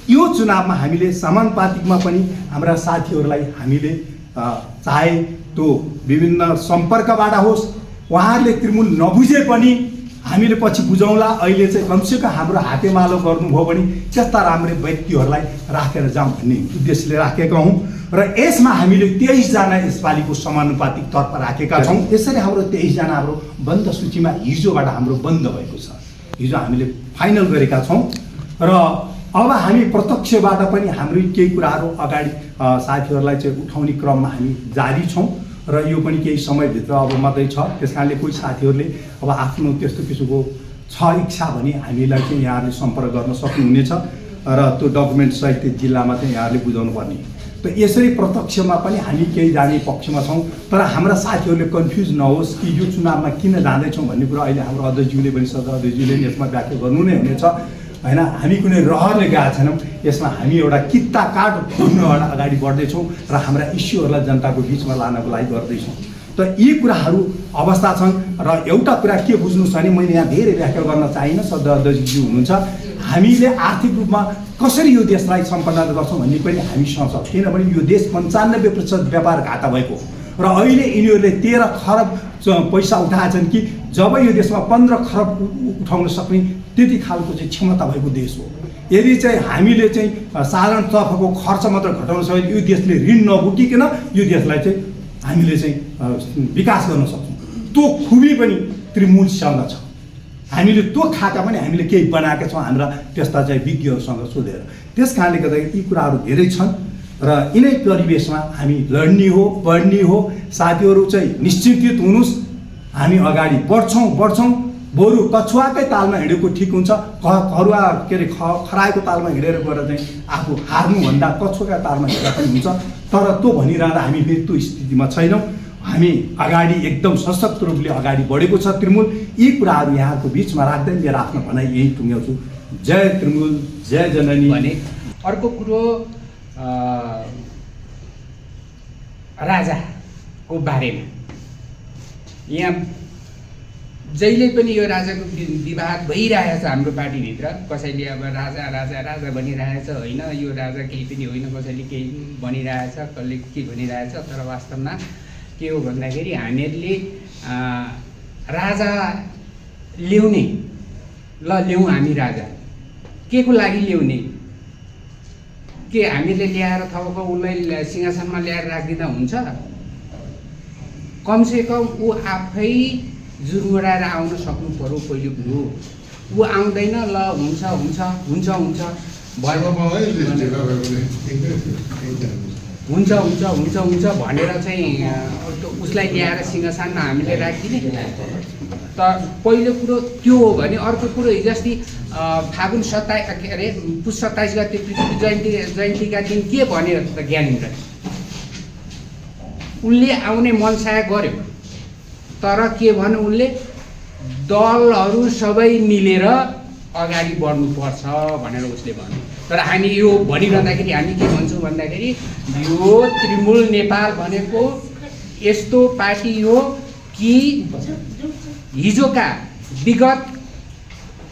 यो चुनावमा हामीले समानुपातिकमा पनि हाम्रा साथीहरूलाई हामीले चाहे त्यो विभिन्न सम्पर्कबाट होस्, उहाँहरूले तृणमूल नबुझे पनि हामीले पछि बुझौँला। अहिले चाहिँ कमसेकम हाम्रो हातेमालो गर्नुभयो भने त्यस्ता राम्रै व्यक्तिहरूलाई राखेर जाउँ भन्ने उद्देश्यले राखेका हौँ र यसमा हामीले 23 जना यसपालिको समानुपातिक तर्फ राखेका छौँ। यसरी हाम्रो 23 जना हाम्रो बन्द सूचीमा हिजोबाट हाम्रो बन्द भएको छ, हिजो हामीले फाइनल गरेका छौँ र अब हामी प्रत्यक्षबाट पनि हाम्रो केही कुराहरू अगाडि साथीहरूलाई चाहिँ उठाउने क्रममा हामी जारी छौँ र यो पनि केही समयभित्र अब मात्रै छ। त्यस कारणले कोही साथीहरूले अब आफ्नो त्यस्तो किसिमको छ इच्छा भने हामीलाई चाहिँ यहाँहरूले सम्पर्क गर्न सक्नुहुनेछ र त्यो डकुमेन्ट सहित त्यो जिल्लामा चाहिँ यहाँहरूले बुझाउनु पर्ने। त यसरी प्रत्यक्षमा पनि हामी केही जाने पक्षमा छौँ, तर हाम्रा साथीहरूले कन्फ्युज नहोस् कि यो चुनावमा किन जाँदैछौँ भन्ने कुरा अहिले हाम्रो अध्यक्षज्यूले पनि सदर अध्यक्षज्यूले यसमा व्याख्या गर्नु नै हुनेछ होइन। हामी कुनै रहरले गएका छैनौँ, यसमा हामी एउटा कित्ता काट खोज्नबाट अगाडि बढ्दैछौँ र हाम्रा इस्युहरूलाई जनताको बिचमा लानको लागि गर्दैछौँ। त यी कुराहरू अवस्था छन् र एउटा कुरा के बुझ्नु छ भने मैले यहाँ धेरै व्याख्या गर्न चाहिनँ, सदर अध्यक्षज्यू हुनुहुन्छ। हामीले आर्थिक रूपमा कसरी यो देशलाई सम्पन्न गर्छौँ भन्ने पनि हामीसँग छ, किनभने यो देश 95% व्यापार घाटा भएको र अहिले यिनीहरूले 13 खरब पैसा उठाएछन् कि जब यो देशमा 15 खरब उठाउन सक्ने त्यति खालको चाहिँ क्षमता भएको देश हो। यदि चाहिँ हामीले चाहिँ साधारण तर्फको खर्च मात्र घटाउन सक्यो यो देशले ऋण नबोकिकन यो देशलाई चाहिँ हामीले चाहिँ विकास गर्न सक्छौँ। त्यो खुबी पनि तृणमूलसँग छ, हामीले त्यो खाका पनि हामीले केही बनाएका छौँ हाम्रा त्यस्ता चाहिँ विज्ञहरूसँग सोधेर। त्यस कारणले गर्दाखेरि यी कुराहरू धेरै छन् र यिनै परिवेशमा हामी लड्ने हो, पढ्ने हो। साथीहरू चाहिँ निश्चिन्तित हुनुहोस्, हामी अगाडि बढ्छौँ। बरु कछुवाकै तालमा हिँडेको ठिक हुन्छ, खरुवा के अरे खराएको तालमा हिँडेर गएर चाहिँ आफू हार्नुभन्दा कछुवाका तालमा हिँड्दा पनि हुन्छ। तर त्यो भनिरहँदा हामी फेरि त्यो स्थितिमा छैनौँ। हामी अगाडि एकदम सशक्त रूपले अगाडि बढेको छ तृणमूल। यी कुराहरू यहाँको बिचमा राख्दै मेरो आफ्नो भनाइ यही टुङ्ग्याउँछु। जय तृणमूल, जय जननी। भने अर्को कुरो राजाको बारेमा यहाँ जहिले पनि यो राजाको विवाद भइरहेछ हाम्रो पार्टीभित्र। कसैले अब राजा राजा राजा भनिरहेछ, होइन यो राजा केही पनि होइन, कसैले केही भनिरहेछ, कसले के भनिरहेछ। तर वास्तवमा के हो भन्दाखेरि हामीहरूले राजा ल्याउने, ल ल्याउँ हामी राजा, के को लागि ल्याउने? के हामीले ल्याएर थपको उसलाई सिंहासनमा ल्याएर राखिदिँदा हुन्छ? कमसेकम ऊ आफै जुर्मुराएर आउन सक्नु पर्यो पहिलो कुरो। ऊ आउँदैन, ल हुन्छ हुन्छ हुन्छ हुन्छ हुन्छ हुन्छ हुन्छ हुन्छ भनेर चाहिँ उसलाई ल्याएर सिंहासनमा हामीले राखिदिने। त पहिलो कुरो त्यो हो भने अर्को कुरो हिजो अस्ति फागुन 27 के अरे पुस 27 गते पृथ्वी जयन्तीका दिन के भन्यो त ज्ञानेन्द्र? उनले आउने मनसाय गर्यो, तर के भन्यो उनले? दलहरू सबै मिलेर अगाडि बढ्नुपर्छ भनेर उसले भन्यो। तर हामी यो भनिरहँदाखेरि हामी के भन्छौँ भन्दाखेरि यो तृणमूल नेपाल भनेको यस्तो पार्टी हो कि हिजोका विगत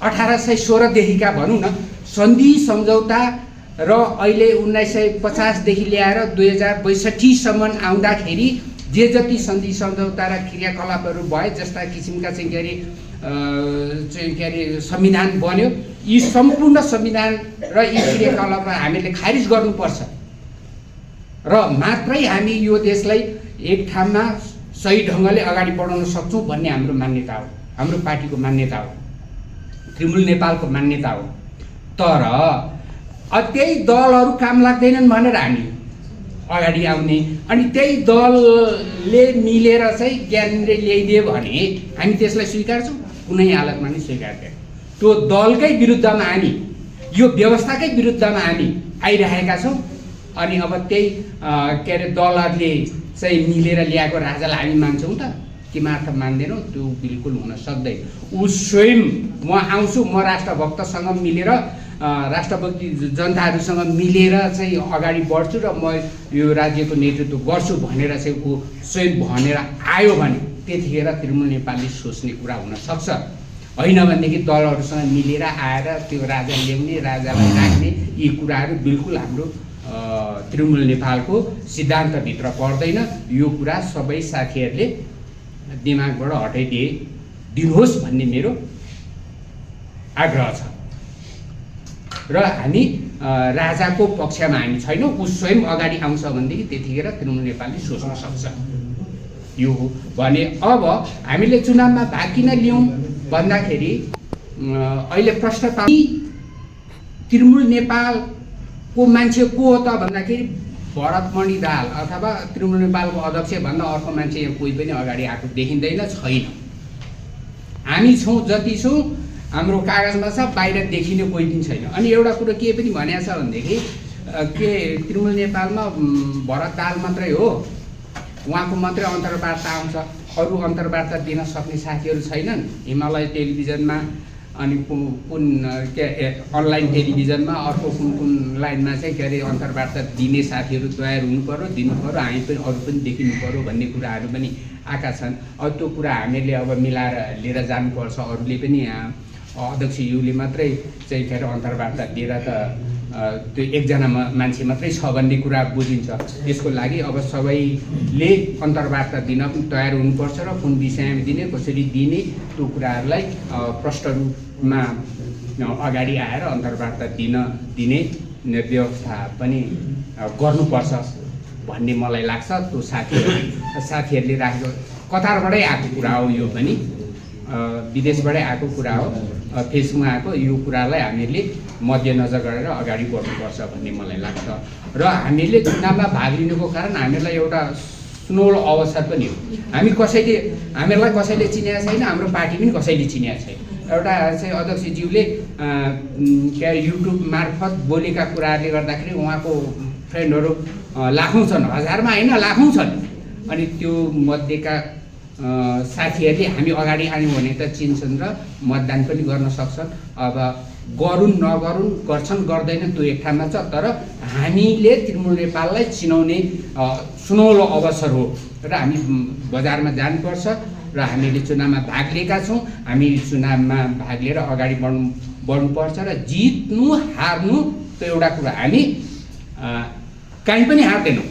1816 भनौँ न सन्धि सम्झौता र अहिले 1950 देखि ल्याएर 2062 आउँदाखेरि जे जति सन्धि सम्झौता र क्रियाकलापहरू भए जस्ता किसिमका चाहिँ के अरे संविधान बन्यो, यी सम्पूर्ण संविधान र यी क्रियाकलापलाई हामीले खारिज गर्नुपर्छ र मात्रै हामी यो देशलाई एक ठाउँमा सही ढङ्गले अगाडि बढाउन सक्छौँ भन्ने हाम्रो मान्यता हो, हाम्रो पार्टीको मान्यता हो, तृणमूल नेपालको मान्यता हो। तर त्यही दलहरू काम लाग्दैनन् भनेर हामी अगाडि आउने अनि त्यही दलले मिलेर चाहिँ ज्ञानेन्द्र ल्याइदियो भने हामी त्यसलाई स्वीकार्छौँ? कुनै हालतमा नि स्वीकार्दैन। त्यो दलकै विरुद्धमा हामी, यो व्यवस्थाकै विरुद्धमा हामी आइरहेका छौँ। अनि अब त्यही के अरे दलहरूले चाहिँ मिलेर ल्याएको राजालाई हामी मान्छौँ त? किमार्थ मान्दैनौँ? त्यो बिल्कुल हुन सक्दैन। ऊ स्वयं म आउँछु, म राष्ट्रभक्तसँग मिलेर राष्ट्रभक्ति जनताहरूसँग मिलेर चाहिँ अगाडि बढ्छु र म यो राज्यको नेतृत्व गर्छु भनेर चाहिँ ऊ स्वयं भनेर आयो भने त्यतिखेर तृणमूल नेपालले सोच्ने कुरा हुनसक्छ। होइन भनेदेखि दलहरूसँग मिलेर आएर त्यो राजा ल्याउने, राजालाई राख्ने, यी कुराहरू बिल्कुल हाम्रो तृणमूल नेपालको सिद्धान्तभित्र पर्दैन। यो कुरा सबै साथीहरूले दिमागबाट हटाइदिनुहोस् भन्ने मेरो आग्रह छ। र हामी राजाको पक्षमा हामी छैनौँ। ऊ स्वयं अगाडि आउँछ भनेदेखि त्यतिखेर तृणमूल नेपालले सोच्न सक्छ। यो हो भने अब हामीले चुनावमा भाग किन लियौँ भन्दाखेरि अहिले प्रश्न तृणमूल नेपालको मान्छे को हो त भन्दाखेरि भरतमणि दाहाल अथवा तृणमूल नेपालको अध्यक्ष भन्दा अर्को मान्छे यहाँ कोही पनि अगाडि आएको देखिँदैन, छैन। हामी छौँ जति छौँ, हाम्रो कागजमा छ, बाहिर देखिने कोही पनि छैन। अनि एउटा कुरो के पनि भनेको छ भनेदेखि के तृणमूल नेपालमा भरत दाहाल मात्रै हो, उहाँको मात्रै अन्तर्वार्ता आउँछ, अरू अन्तर्वार्ता दिन सक्ने साथीहरू छैनन्? हिमालय टेलिभिजनमा अनि कुन के अनलाइन टेलिभिजनमा अर्को कुन कुन लाइनमा चाहिँ के अरे अन्तर्वार्ता दिने साथीहरू तयार हुनु पऱ्यो, दिनु पऱ्यो, हामी पनि अरू पनि देखिनु पऱ्यो भन्ने कुराहरू पनि आएका छन्। अब त्यो कुरा हामीले अब मिलाएर लिएर जानुपर्छ। अरूले पनि अध्यक्षज्यूले मात्रै चाहिँ के अरे अन्तर्वार्ता दिएर त त्यो एकजना मान्छे मात्रै छ भन्ने कुरा बुझिन्छ। त्यसको लागि अब सबैले अन्तर्वार्ता दिन पनि तयार हुनुपर्छ र कुन विषयमा दिने, कसरी दिने, त्यो कुराहरूलाई प्रष्ट रूपमा अगाडि आएर अन्तर्वार्ता दिने व्यवस्था पनि गर्नुपर्छ भन्ने मलाई लाग्छ। त्यो साथीहरूले राखेको कतारबाटै आएको कुरा हो, यो पनि विदेशबाटै आएको कुरा हो, फेसबुकमा आएको। यो कुरालाई हामीले मध्यनजर गरेर अगाडि बढ्नुपर्छ भन्ने मलाई लाग्छ। र हामीले चुनावमा भाग लिनुको कारण हामीलाई एउटा सुनौलो अवसर पनि हो। हामीहरूलाई कसैले चिनेको छैन, हाम्रो पार्टी पनि कसैले चिनेको छैन। एउटा चाहिँ अध्यक्षज्यूले के युट्युब मार्फत बोलेका कुराहरूले गर्दाखेरि उहाँको फ्रेन्डहरू लाखौँ छन्, हजारमा होइन लाखौँ छन्। अनि त्यो मध्येका साथीहरूले हामी अगाडि आयौँ भने त चिन्छन् र मतदान पनि गर्न सक्छन्। अब गरून् नगरून्, गर्छन् गर्दैनन्, त्यो एक ठाउँमा छ। तर हामीले तृणमूल नेपाललाई चिनाउने सुनौलो अवसर हो र हामी बजारमा जानुपर्छ र हामीले चुनावमा भाग लिएका छौँ। हामी चुनावमा भाग लिएर अगाडि बढ्नुपर्छ र जित्नु हार्नु त्यो एउटा कुरा, हामी कहीँ पनि हार्दैनौँ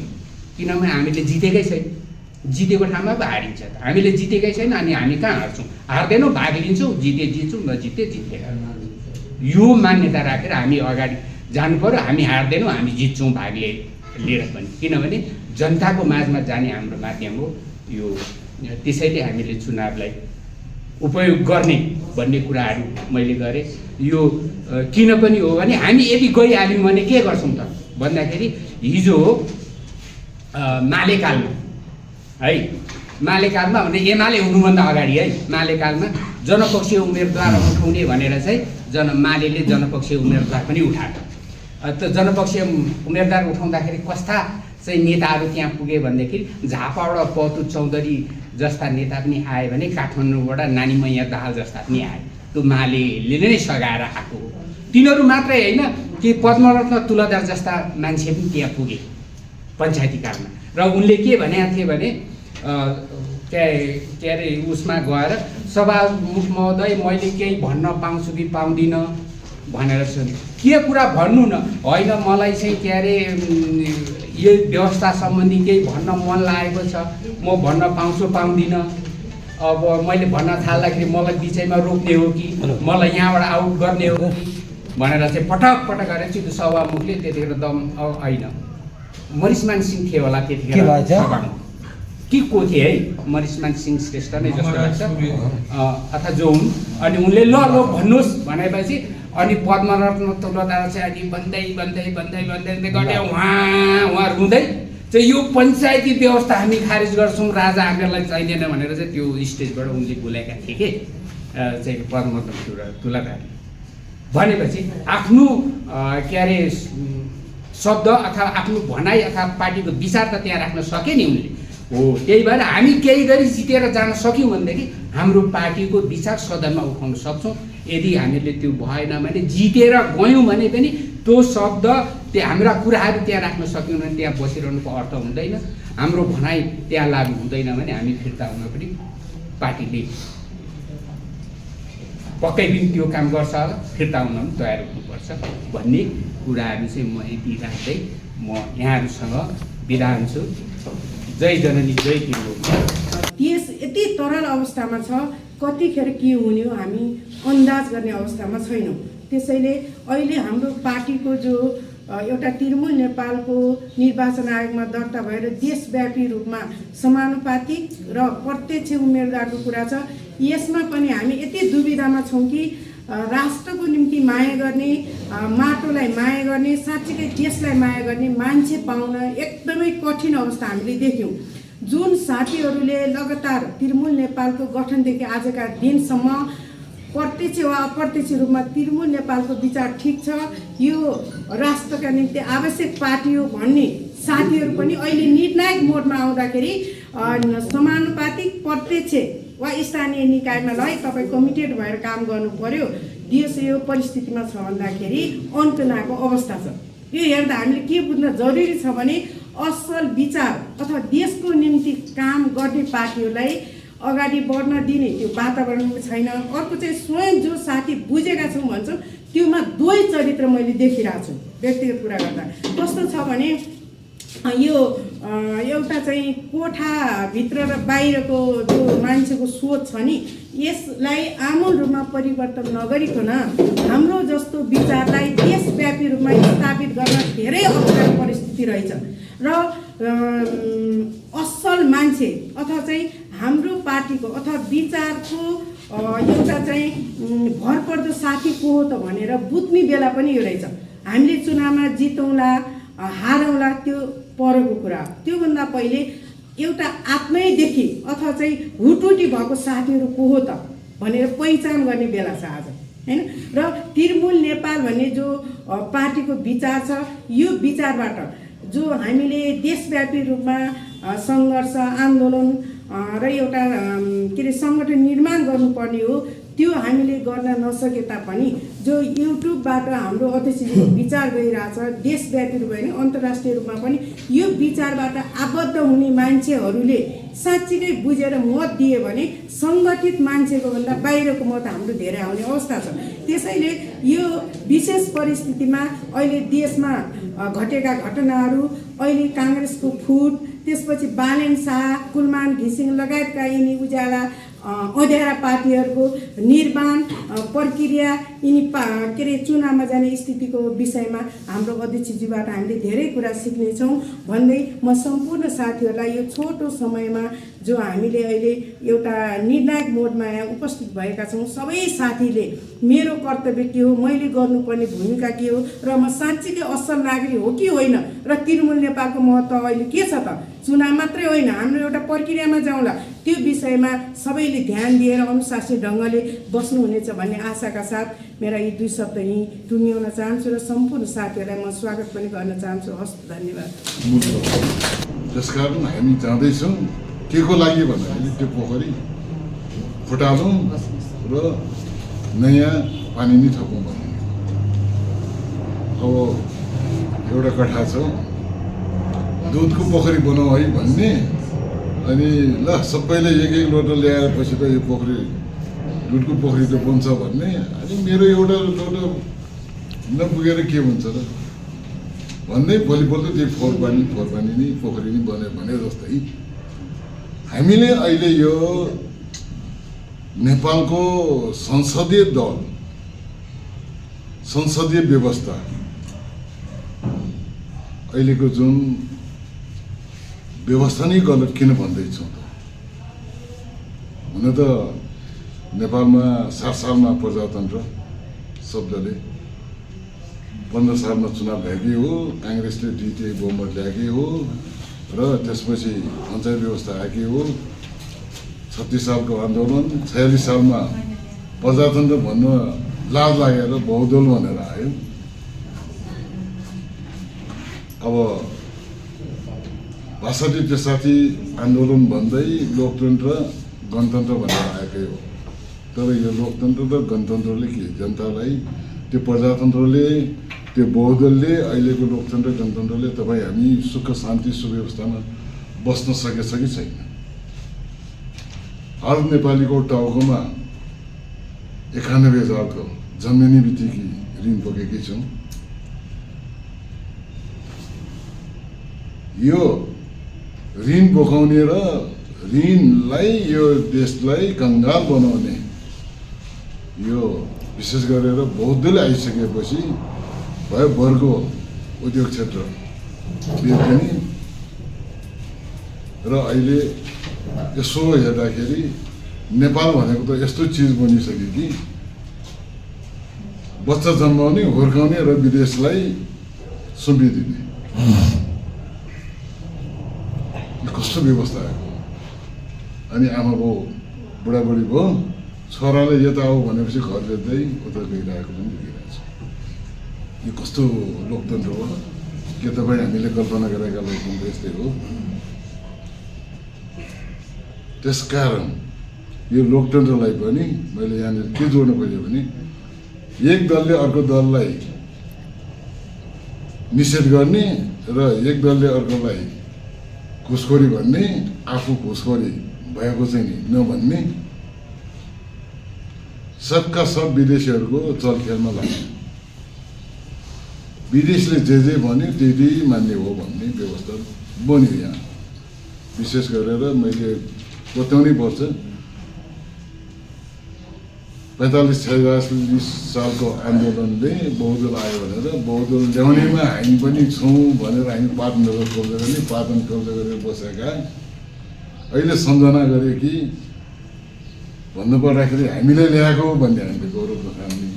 किनभने हामीले जितेकै छैन। जितेको ठाउँमा पो हारिन्छ। हामीले जितेकै छैन अनि हामी कहाँ हार्छौँ? हार्दैनौँ, भाग लिन्छौँ, जित्छौँ, नजिते जिते। यो मान्यता राखेर हामी अगाडि जानु पर्यो। हामी हार्दैनौँ, हामी जित्छौँ भाग लिएर पनि, किनभने जनताको माझमा जाने हाम्रो माध्यम हो यो। त्यसैले हामीले चुनावलाई उपयोग गर्ने भन्ने कुराहरू मैले गरेँ। यो किन पनि हो भने हामी यदि गइहाल्यौँ भने के गर्छौँ त भन्दाखेरि हिजो मालेकालमा है, मालेकालमा भने एमाले हुनुभन्दा अगाडि है, मालेकालमा जनपक्षीय उम्मेदवार उठाउने भनेर चाहिँ मालेले जनपक्षीय उम्मेदवार पनि उठाएको। त्यो जनपक्षीय उम्मेदवार उठाउँदाखेरि कस्ता चाहिँ नेताहरू त्यहाँ पुगे भनेदेखि झापाबाट पौतु चौधरी जस्ता नेता पनि आए भने काठमाडौँबाट नानी मैया दाहाल जस्ता पनि आए। त्यो मालेले नै सघाएर आएको हो। तिनीहरू मात्रै होइन कि पद्मरत्न तुलदार जस्ता मान्छे पनि त्यहाँ पुगे पञ्चायती कालमा र उनले के भनेका थिए भने के अरे उसमा गएर सभामुख महोदय मैले केही भन्न पाउँछु कि पाउँदिनँ भनेर सोधे। के कुरा भन्नु न, होइन मलाई चाहिँ के अरे यो व्यवस्था सम्बन्धी केही भन्न मन लागेको छ, म भन्न पाउँछु पाउँदिनँ, अब मैले भन्न थाल्दाखेरि मलाई बिचैमा रोक्ने हो कि मलाई यहाँबाट आउट गर्ने हो कि भनेर चाहिँ पटक पटक गरेर चाहिँ सभामुखले त्यतिखेर दम होइन मरिसमान सिंह थियो होला त्यतिखेर सभामुख कि को थिए है, मरिसमान सिंह श्रेष्ठ नै जस्तो लाग्छ अथवा जो हुन्। अनि उनले ल ल भन्नुहोस् भनेपछि अनि पद्मरत्न तुलदार चाहिँ अनि भन्दै गरे उहाँ रुँदै चाहिँ यो पञ्चायती व्यवस्था हामी खारिज गर्छौँ, राजा हामीहरूलाई चाहिँदैन भनेर चाहिँ त्यो स्टेजबाट उनले बोलेका थिए कि चाहिँ पद्मरत्न तुलदारले भनेपछि आफ्नो के अरे शब्द अथवा आफ्नो भनाइ अथवा पार्टीको विचार त त्यहाँ राख्न सके नि उनले हो। त्यही भएर हामी केही गरी जितेर जान सक्यौँ भनेदेखि हाम्रो पार्टीको विचार सदनमा उठाउन सक्छौँ। यदि हामीले त्यो भएन भने जितेर गयौँ भने पनि त्यो शब्द त्यो हाम्रा कुराहरू त्यहाँ राख्न सक्यौँ भने त्यहाँ बसिरहनुको अर्थ हुँदैन, हाम्रो भनाइ त्यहाँ लागु हुँदैन भने हामी फिर्ता हुन पनि पार्टीले पक्कै पनि त्यो काम गर्छ होला, फिर्ता हुन पनि तयार हुनुपर्छ भन्ने कुराहरू चाहिँ म यति राख्दै म यहाँहरूसँग बिदा हुन्छु। जय जननी जय तिम्रो। देश यति तरल अवस्थामा छ, कतिखेर के हुने हो हामी अन्दाज गर्ने अवस्थामा छैनौँ। त्यसैले अहिले हाम्रो पार्टीको जो एउटा तृणमूल नेपालको निर्वाचन आयोगमा दर्ता भएर देशव्यापी रूपमा समानुपातिक र प्रत्यक्ष उम्मेदवारको कुरा छ। यसमा पनि हामी यति दुविधामा छौँ कि राष्ट्रको निम्ति माया गर्ने, माटोलाई माया गर्ने, साँच्चीकै देशलाई माया गर्ने मान्छे पाउन एकदमै कठिन अवस्था हामीले देख्यौँ। जुन साथीहरूले लगातार तृणमूल नेपालको गठनदेखि आजका दिनसम्म प्रत्यक्ष वा अप्रत्यक्ष रूपमा तृणमूल नेपालको विचार ठिक छ, यो राष्ट्रका निम्ति आवश्यक पार्टी हो भन्ने साथीहरू पनि अहिले निर्णायक मोडमा आउँदाखेरि समानुपातिक प्रत्यक्ष वा स्थानीय निकायमा ल तपाईँ कमिटेड भएर काम गर्नु पर्यो, देश यो परिस्थितिमा छ भन्दाखेरि अन्त नआएको अवस्था छ। यो हेर्दा हामीले के बुझ्न जरुरी छ भने असल विचार अथवा देशको निम्ति काम गर्ने पार्टीहरूलाई अगाडि बढ्न दिने त्यो वातावरण छैन। अर्को चाहिँ स्वयं जो साथी बुझेका छौँ भन्छौँ त्योमा दुवै चरित्र मैले देखिरहेको छु। व्यक्तिगत कुरा गर्दा कस्तो छ भने यो एउटा चाहिँ कोठाभित्र र बाहिरको जो मान्छेको सोच छ नि, यसलाई आमूल रूपमा परिवर्तन नगरिकन हाम्रो जस्तो विचारलाई देशव्यापी रूपमा स्थापित गर्न धेरै अप्ठ्यारो परिस्थिति रहेछ र असल मान्छे अथवा चाहिँ हाम्रो पार्टीको अथवा विचारको एउटा चाहिँ भरपर्दो साथी को हो त भनेर बुझ्ने बेला पनि यो रहेछ। हामीले चुनावमा जितौँला हारौँला त्यो परको कुरा, त्योभन्दा पहिले एउटा आत्मैदेखि अथवा चाहिँ हुटुटी भएको साथीहरू को हो त भनेर पहिचान गर्ने बेला छ आज, हैन। र तृणमूल नेपाल भन्ने जो पार्टीको विचार छ, यो विचारबाट जो हामीले देशव्यापी रूपमा सङ्घर्ष आन्दोलन र एउटा के अरे सङ्गठन निर्माण गर्नुपर्ने हो, त्यो हामीले गर्न नसके तापनि जो युट्युबबाट हाम्रो अध्यक्षजीको विचार गइरहेछ देशव्यापी रूपमा होइन अन्तर्राष्ट्रिय रूपमा पनि यो विचारबाट आबद्ध हुने मान्छेहरूले साँच्चीकै बुझेर मत दिए भने सङ्गठित मान्छेको भन्दा बाहिरको मत हाम्रो धेरै आउने अवस्था छ। त्यसैले यो विशेष परिस्थितिमा अहिले देशमा घटेका घटनाहरू, अहिले काङ्ग्रेसको फुट, त्यसपछि बालेन शाह, कुलमान घिसिङ लगायतका यिनी उज्याला अँध्यारा पार्टीहरूको निर्माण प्रक्रिया, यिनी के अरे चुनावमा जाने स्थितिको विषयमा हाम्रो अध्यक्षजीबाट हामीले धेरै कुरा सिक्नेछौँ भन्दै म सम्पूर्ण साथीहरूलाई यो छोटो समयमा जो हामीले अहिले एउटा निर्णायक मोडमा यहाँ उपस्थित भएका छौँ सबै साथीले मेरो कर्तव्य के हो, मैले गर्नुपर्ने भूमिका के हो र म साँच्चीकै असल नागरिक हो कि होइन र तृणमूल नेपालको महत्त्व अहिले के छ त, चुनाव मात्रै होइन हाम्रो एउटा प्रक्रियामा जाउँला, त्यो विषयमा सबैले ध्यान दिएर अनुशासित ढङ्गले बस्नुहुनेछ भन्ने आशाका साथ मेरा यी 2 शब्द यहीँ टुङ्ग्याउन चाहन्छु र सम्पूर्ण साथीहरूलाई म स्वागत पनि गर्न चाहन्छु। हस्, धन्यवाद। त्यसकारण हामी जाँदैछौँ के को लागि भन्दाखेरि त्यो पोखरी फुटालौँ र नयाँ पानी नै थपौँ भन्ने। अब एउटा कथा छ, दुधको पोखरी बनाऊ है भन्ने, अनि ल सबैले एक लोटा ल्याएर पछि त यो पोखरी दुधको पोखरी त बन्छ भन्ने। अनि मेरो एउटा लोटा नपुगेर के हुन्छ र भन्दै भोलिपल्ट त्यो फोहोर पानी नै पोखरी नै बन्यो भने जस्तै हामीले अहिले यो नेपालको संसदीय दल, संसदीय व्यवस्था अहिलेको जुन व्यवस्था नै गलत किन भन्दैछौँ त? हुन त नेपालमा 7 सालमा प्रजातन्त्र शब्दले 15 सालमा चुनाव भएकै हो, काङ्ग्रेसले द्वितीय बहुमत ल्याएकै हो र त्यसपछि पञ्चायत व्यवस्था आएकै हो। 36 सालको आन्दोलन, 46 सालमा प्रजातन्त्र भन्न लाज लागेर बहुदल भनेर आयो। अब 62-63 आन्दोलन भन्दै लोकतन्त्र गणतन्त्र भनेर आएकै हो। तर यो लोकतन्त्र र गणतन्त्रले के जनतालाई, त्यो प्रजातन्त्रले, त्यो बहुदलले, अहिलेको लोकतन्त्र गणतन्त्रले तपाईँ हामी सुख शान्ति सुव्यवस्थामा बस्न सकेछ कि छैन? हर नेपालीको टाउकोमा 91,000 जन्मिने बित्तिकै ऋण बोकेकै छौँ। यो ऋण बोकाउने र ऋणलाई यो देशलाई कङ्गाल बनाउने, यो विशेष गरेर बहुदल आइसकेपछि भयो वर्ग उद्योग क्षेत्र पनि। र अहिले यसो हेर्दाखेरि नेपाल भनेको त यस्तो चिज बनिसक्यो कि बच्चा जन्माउने, हुर्काउने र विदेशलाई सुम्पिदिने। कस्तो व्यवस्था आएको? अनि आमा बाउ बुढाबुढी भयो, छोराले यता आऊ भनेपछि घर बेच्दै उता गइरहेको पनि देखिरहेको छ। यो कस्तो लोकतन्त्र हो? के तपाईँ हामीले कल्पना गरेका लोकतन्त्र यस्तै हो? त्यसकारण यो लोकतन्त्रलाई पनि मैले यहाँनिर के जोड्नु खोजेँ भने एक दलले अर्को दललाई निषेध गर्ने र एक दलले अर्कोलाई घुसखोरी भन्ने, आफू घुसखोरी भएको चाहिँ नि नभन्ने, सबका सब विदेशीहरूको चलखेलमा लाग्ने, विदेशले जे भन्यो त्यही मान्ने हो भन्ने व्यवस्था बन्यो यहाँ। विशेष गरेर मैले बताउनै पर्छ, 45-46 सालको आन्दोलनले बहुदल आयो भनेर, बहुदल ल्याउनेमा हामी पनि छौँ भनेर हामी पाटनगर कब्जा गर्ने, पाटन कब्जा गरेर बसेका अहिले सम्झना गरे कि भन्नु पर्दाखेरि हामीले ल्याएको भन्ने हामीले गौरव नखाने।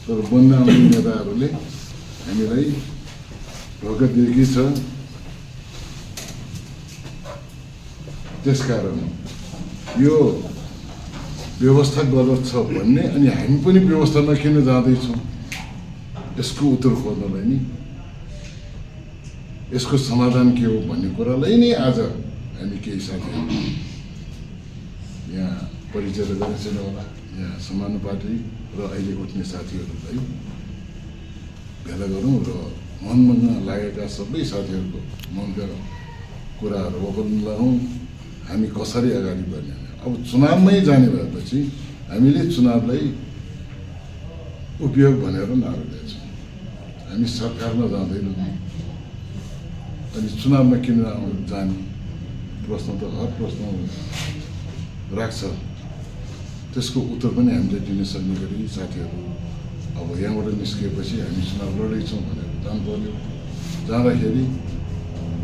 तर बन्न आउने नेताहरूले हामीलाई धोका दिएकै छ। त्यसकारण यो व्यवस्था गलत छ भन्ने, अनि हामी पनि व्यवस्थामा किन जाँदैछौँ यसको उत्तर खोज्नलाई नि, यसको समाधान के हो भन्ने कुरालाई नै आज हामी केही साथीहरू यहाँ परिचय गरेको होला। यहाँ समानुपातिक र अहिले उठ्ने साथीहरूलाई भेला गरौँ र मनमा लागेका सबै साथीहरूको मनका कुराहरू वकाल्न लगाउँ। हामी कसरी अगाडि बढ्ने? अब चुनावमै जाने भएपछि हामीले चुनावलाई उपयोग भनेर नारायछौँ। हामी सरकारमा जाँदैनौँ, अनि चुनावमा किन जाने प्रश्न त हर प्रश्न राख्छ। त्यसको उत्तर पनि हामीले दिन सक्ने गरी साथीहरू अब यहाँबाट निस्किएपछि हामी चुनाव लड्दैछौँ भनेर जानु पर्यो। जाँदाखेरि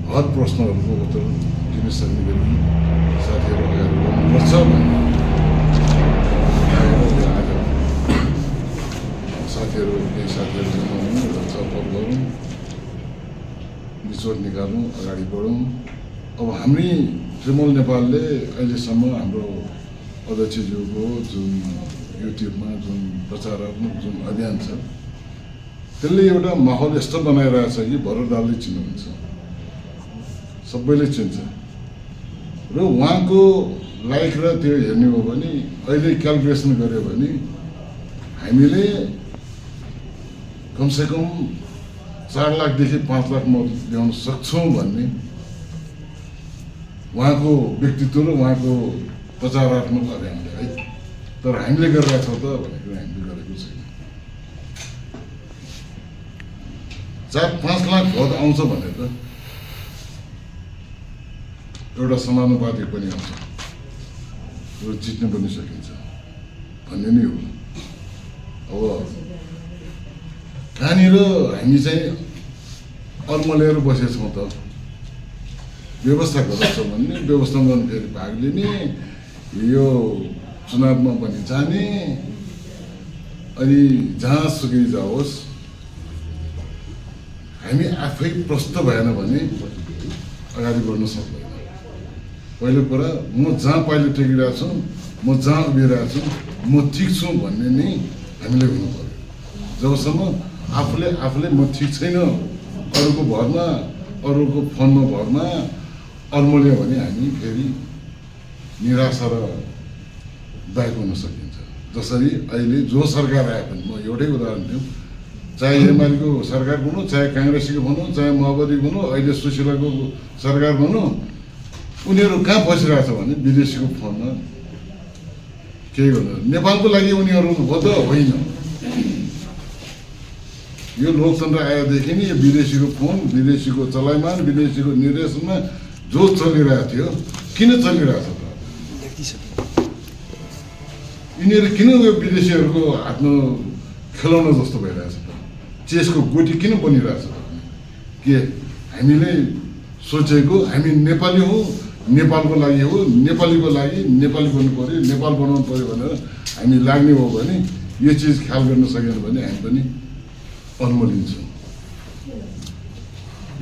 हर प्रश्नहरूको उत्तर दिन सक्ने गरी साथीहरू अगाडि बढ्नुपर्छ भन्ने आज साथीहरू केही साथीहरू जनाउनु र छलफल गरौँ, निचोड निकालौँ, अगाडि बढौँ। अब हामी तृणमूल नेपालले अहिलेसम्म हाम्रो अध्यक्षज्यूको जुन युट्युबमा जुन प्रचारात्मक जुन अभियान छ त्यसले एउटा माहौल यस्तो बनाइरहेछ कि भरत दालले चिन्नुहुन्छ, सबैले चिन्छ। र उहाँको लाइक र त्यो हेर्ने हो भने अहिले क्यालकुलेसन गऱ्यो भने हामीले कमसेकम 4 लाखदेखि 5 लाख मत ल्याउन सक्छौँ भन्ने उहाँको व्यक्तित्व र उहाँको प्रचारात्मक अभियानले है। तर हामीले गरेका छौँ त भनेको हामीले गरेको छैन। 4-5 लाख भोट आउँछ भनेर एउटा समानुपातिक पनि आउँछ र जित्न पनि सकिन्छ भन्ने नै हो। अब कहाँनिर हामी चाहिँ अल्मलिएर बसेछौँ त व्यवस्था गर्छ भन्ने व्यवस्थामा फेरि भाग लिने यो चुनावमा पनि जाने अनि जहाँसुकै जाओस् हामी आफै प्रस्त भएन भने अगाडि बढ्न सक्दैन। पहिलो कुरा म जहाँ पहिले टेकिरहेको छु म जहाँ उभिरहेको छु म ठिक छु भन्ने नै हामीले हुनु पर्यो। जबसम्म आफूले म ठिक छैन अरूको भरमा अरूको फोनमा भरमा अल्मल्यो भने हामी फेरि निराशा र दायक हुन सकिन्छ। जसरी अहिले जो सरकार आए पनि म एउटै उदाहरण दिउँ, चाहे एमालेको सरकार भनौँ, चाहे काङ्ग्रेसको भनौँ, चाहे माओवादी भनौँ, अहिले सुशीलाको सरकार भनौँ, उनीहरू कहाँ फसिरहेछ भने विदेशीको फोनमा केही गर्नु। नेपालको लागि उनीहरू हो त होइन। यो लोकतन्त्र आएदेखि नै यो विदेशीको फोन, विदेशीको चलाइमान, विदेशीको निर्देशनमा जो चलिरहेको थियो किन चलिरहेछ त? यिनीहरू किन यो विदेशीहरूको हातमा खेलाउन जस्तो भइरहेछ त? चेसको गोटी किन बनिरहेछ त? के हामीले सोचेको हामी नेपाली हौँ, नेपालको लागि हो, नेपालीको लागि नेपाली बन्नु पऱ्यो, नेपाल बनाउनु पऱ्यो भनेर हामी लाग्ने हो भने यो चिज ख्याल गर्न सकेन भने हामी पनि अल्मलिन्छौँ।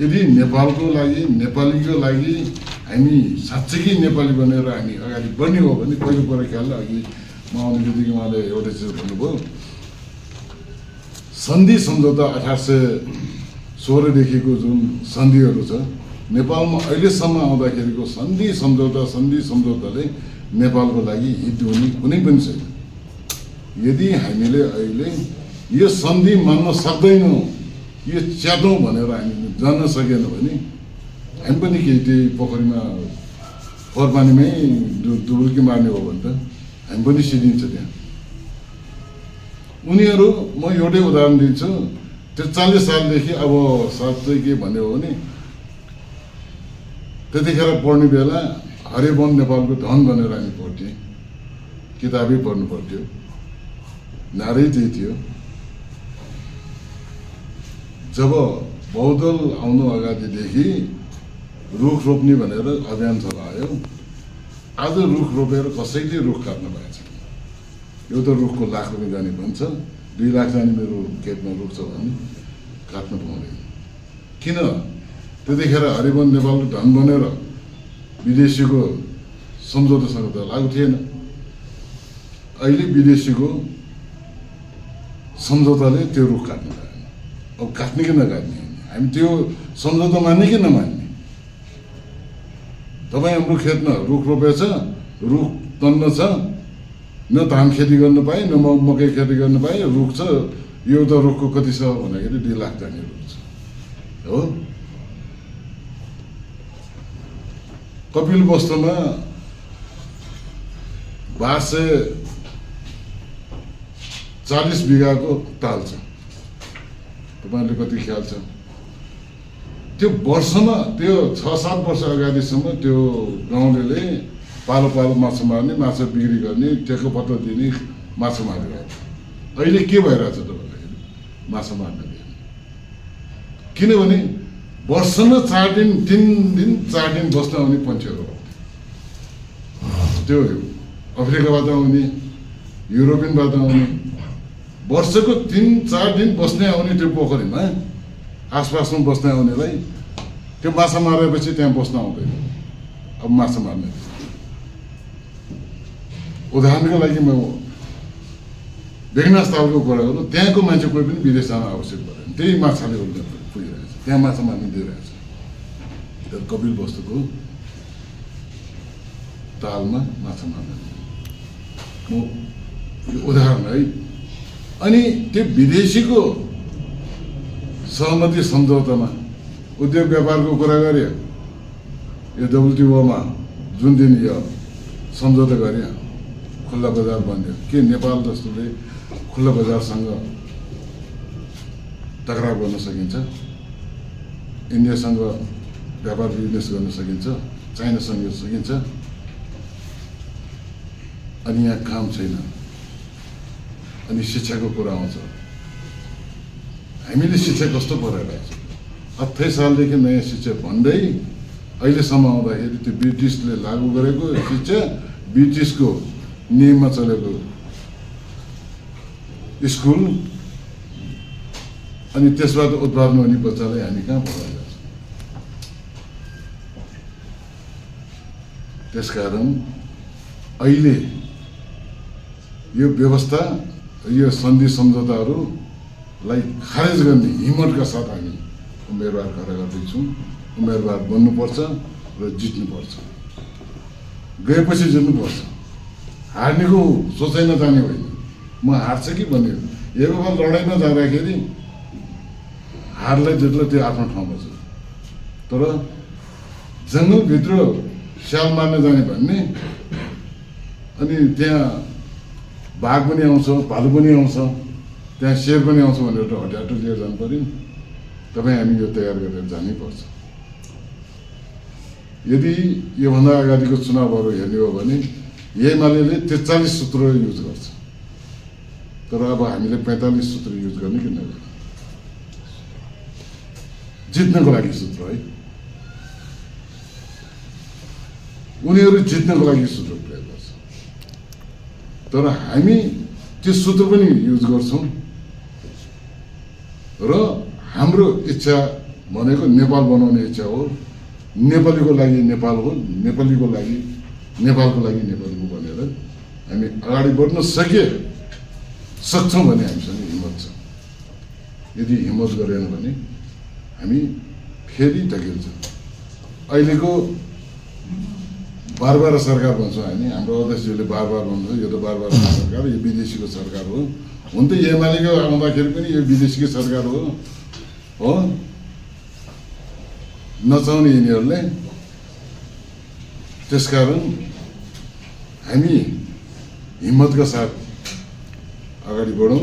यदि नेपालको लागि नेपालीको लागि हामी साँच्चै नेपाली बनेर हामी अगाडि बढ्ने हो भने पहिलो कुरा ख्याल अघि म आउने बित्तिकै उहाँले एउटा चिज भन्नुभयो, सन्धि सम्झौता 1816देखिको जुन सन्धिहरू छ नेपालमा अहिलेसम्म आउँदाखेरिको सन्धि सम्झौताले नेपालको लागि हित हुने कुनै पनि छैन। यदि हामीले अहिले यो सन्धि मान्न सक्दैनौँ, यो च्यातौँ भनेर हामी जान्न सकेन भने हामी पनि केही त्यही पोखरीमा खोरपानीमै डुबुल्की मार्ने हो भने त हामी पनि सिद्धिन्छ त्यहाँ। उनीहरू म एउटै उदाहरण दिन्छु, त्यो 40 सालदेखि अब साँच्चै के भन्यो भने त्यतिखेर पढ्ने बेला हरिवन नेपालको धन भनेर हामी पढ्थ्यौँ, किताबै पढ्नु पर्थ्यो, नारै त्यही थियो। जब बहुदल आउनु अगाडिदेखि रुख रोप्ने भनेर अभियान चलायो, आज रुख रोपेर कसैले रुख काट्न पाएछ? एउटा रुखको लाख रुपियाँ जाने भन्छ, 2 लाख जाने मेरो खेतमा रुख छ भने काट्न पाउँदैन। किन? त्यतिखेर हरिवन नेपालको धन बनेर विदेशीको सम्झौतासँग त लागु थिएन। अहिले विदेशीको सम्झौताले त्यो रुख काट्न पाएन। अब काट्ने कि नकाट्ने, हामी त्यो सम्झौता मान्ने कि नमान्ने? तपाईँ हाम्रो खेतमा रुख रोपेछ, रुख तन्न छ, न धान खेती गर्न पाए, न मकै खेती गर्न पाए, रुख छ, यो त रुखको कति छ भन्दाखेरि 2 लाख जाने रुख छ हो। कपिलवस्तुमा 1240 बिघाको ताल छ, तपाईँले कति ख्याल छ? त्यो वर्षमा त्यो 6-7 वर्ष अगाडिसम्म त्यो गाउँले पालो पालो माछा मार्ने, माछा बिक्री गर्ने, टेको पत्र दिने, माछा मारिरहेको। अहिले के भइरहेछ त भन्दाखेरि माछा मार्न दिएन। किनभने वर्षमा 4 दिन 4 दिन बस्न आउने पन्छेहरू त्यो अफ्रिकाबाट आउने, युरोपियनबाट आउने, वर्षको 3-4 दिन बस्ने आउने त्यो पोखरीमा आसपासमा बस्ने आउनेलाई त्यो माछा मारेपछि त्यहाँ बस्न आउँदैन। अब माछा मार्ने उदाहरणको लागि म बेगनास तालको कुरा गर्नु, त्यहाँको मान्छे कोही पनि विदेश जान आवश्यक परेन, त्यही माछाले उसले पुगिरहेछ, त्यहाँ माछा मार्ने दिइरहेछ। त्यो कपिलवस्तुको तालमा माछा मार्ने म उदाहरण है। अनि त्यो विदेशीको सहमति सम्झौतामा उद्योग व्यापारको कुरा गर्यो। यो WTO-मा जुन दिन यो सम्झौता गर्यो, खुल्ला बजार बन्यो। के नेपाल जस्तोले खुल्ला बजारसँग टकराव गर्न सकिन्छ? इन्डियासँग व्यापार बिजनेस गर्न सकिन्छ? चाइनासँग सकिन्छ? अनि यहाँ काम छैन। अनि शिक्षाको कुरा आउँछ। हामीले शिक्षा कस्तो पढाइरहेको छ? 28 सालदेखि नयाँ शिक्षा भन्दै अहिलेसम्म आउँदाखेरि त्यो ब्रिटिसले लागू गरेको शिक्षा, ब्रिटिसको नियममा चलेको स्कुल, अनि त्यसबाट उत्पादन हुने बच्चालाई हामी कहाँ पढाइरहेको छौँ? त्यसकारण अहिले यो व्यवस्था, यो सन्धि सम्झौताहरूलाई खारेज गर्ने हिम्मतका साथ हामी उम्मेदवार खडा गर्दैछौँ। उम्मेदवार बन्नुपर्छ र जित्नुपर्छ। गएपछि जित्नुपर्छ। हार्नेको सोचाइमा जाने होइन। म हार्छ कि भन्ने एक बेला लडाइँमा जाँदाखेरि हारलाई जित्ला त्यो आफ्नो ठाउँमा छ। तर जङ्गलभित्र स्याल मार्न जाने भन्ने, अनि त्यहाँ बाघ पनि आउँछ, भालु पनि आउँछ, त्यहाँ शेर पनि आउँछ भनेर त हटियाटो लिएर जानु पऱ्यो नि। तपाईँ हामी यो तयार गरेर जानै पर्छ। यदि योभन्दा अगाडिको चुनावहरू हेर्ने हो भने एमाले 43 सूत्र युज गर्छ। तर अब हामीले 45 सूत्र युज गर्ने कि नगर्ने? जित्नको लागि सूत्र है। उनीहरू जित्नको लागि सूत्र प्रयोग गर्छ। तर हामी त्यो सूत्र पनि युज गर्छौँ र हाम्रो इच्छा भनेको नेपाल बनाउने इच्छा हो। नेपालीको लागि नेपाल हो, नेपालीको लागि नेपालको लागि नेपाली हो भनेर हामी अगाडि बढ्न सक्छौँ भने हामीसँग हिम्मत छ। यदि हिम्मत गरेन भने हामी फेरि धकेल्छ। अहिलेको बार सरकार भन्छौँ हामी, हाम्रो अध्यक्षज्यूले बार भन्छ यो त बार सरकार, यो विदेशीको सरकार हो। हुन त एमालेको आउँदाखेरि पनि यो विदेशीको सरकार हो नचाउने यिनीहरूले। त्यसकारण हामी हिम्मतका साथ अगाडि बढौँ।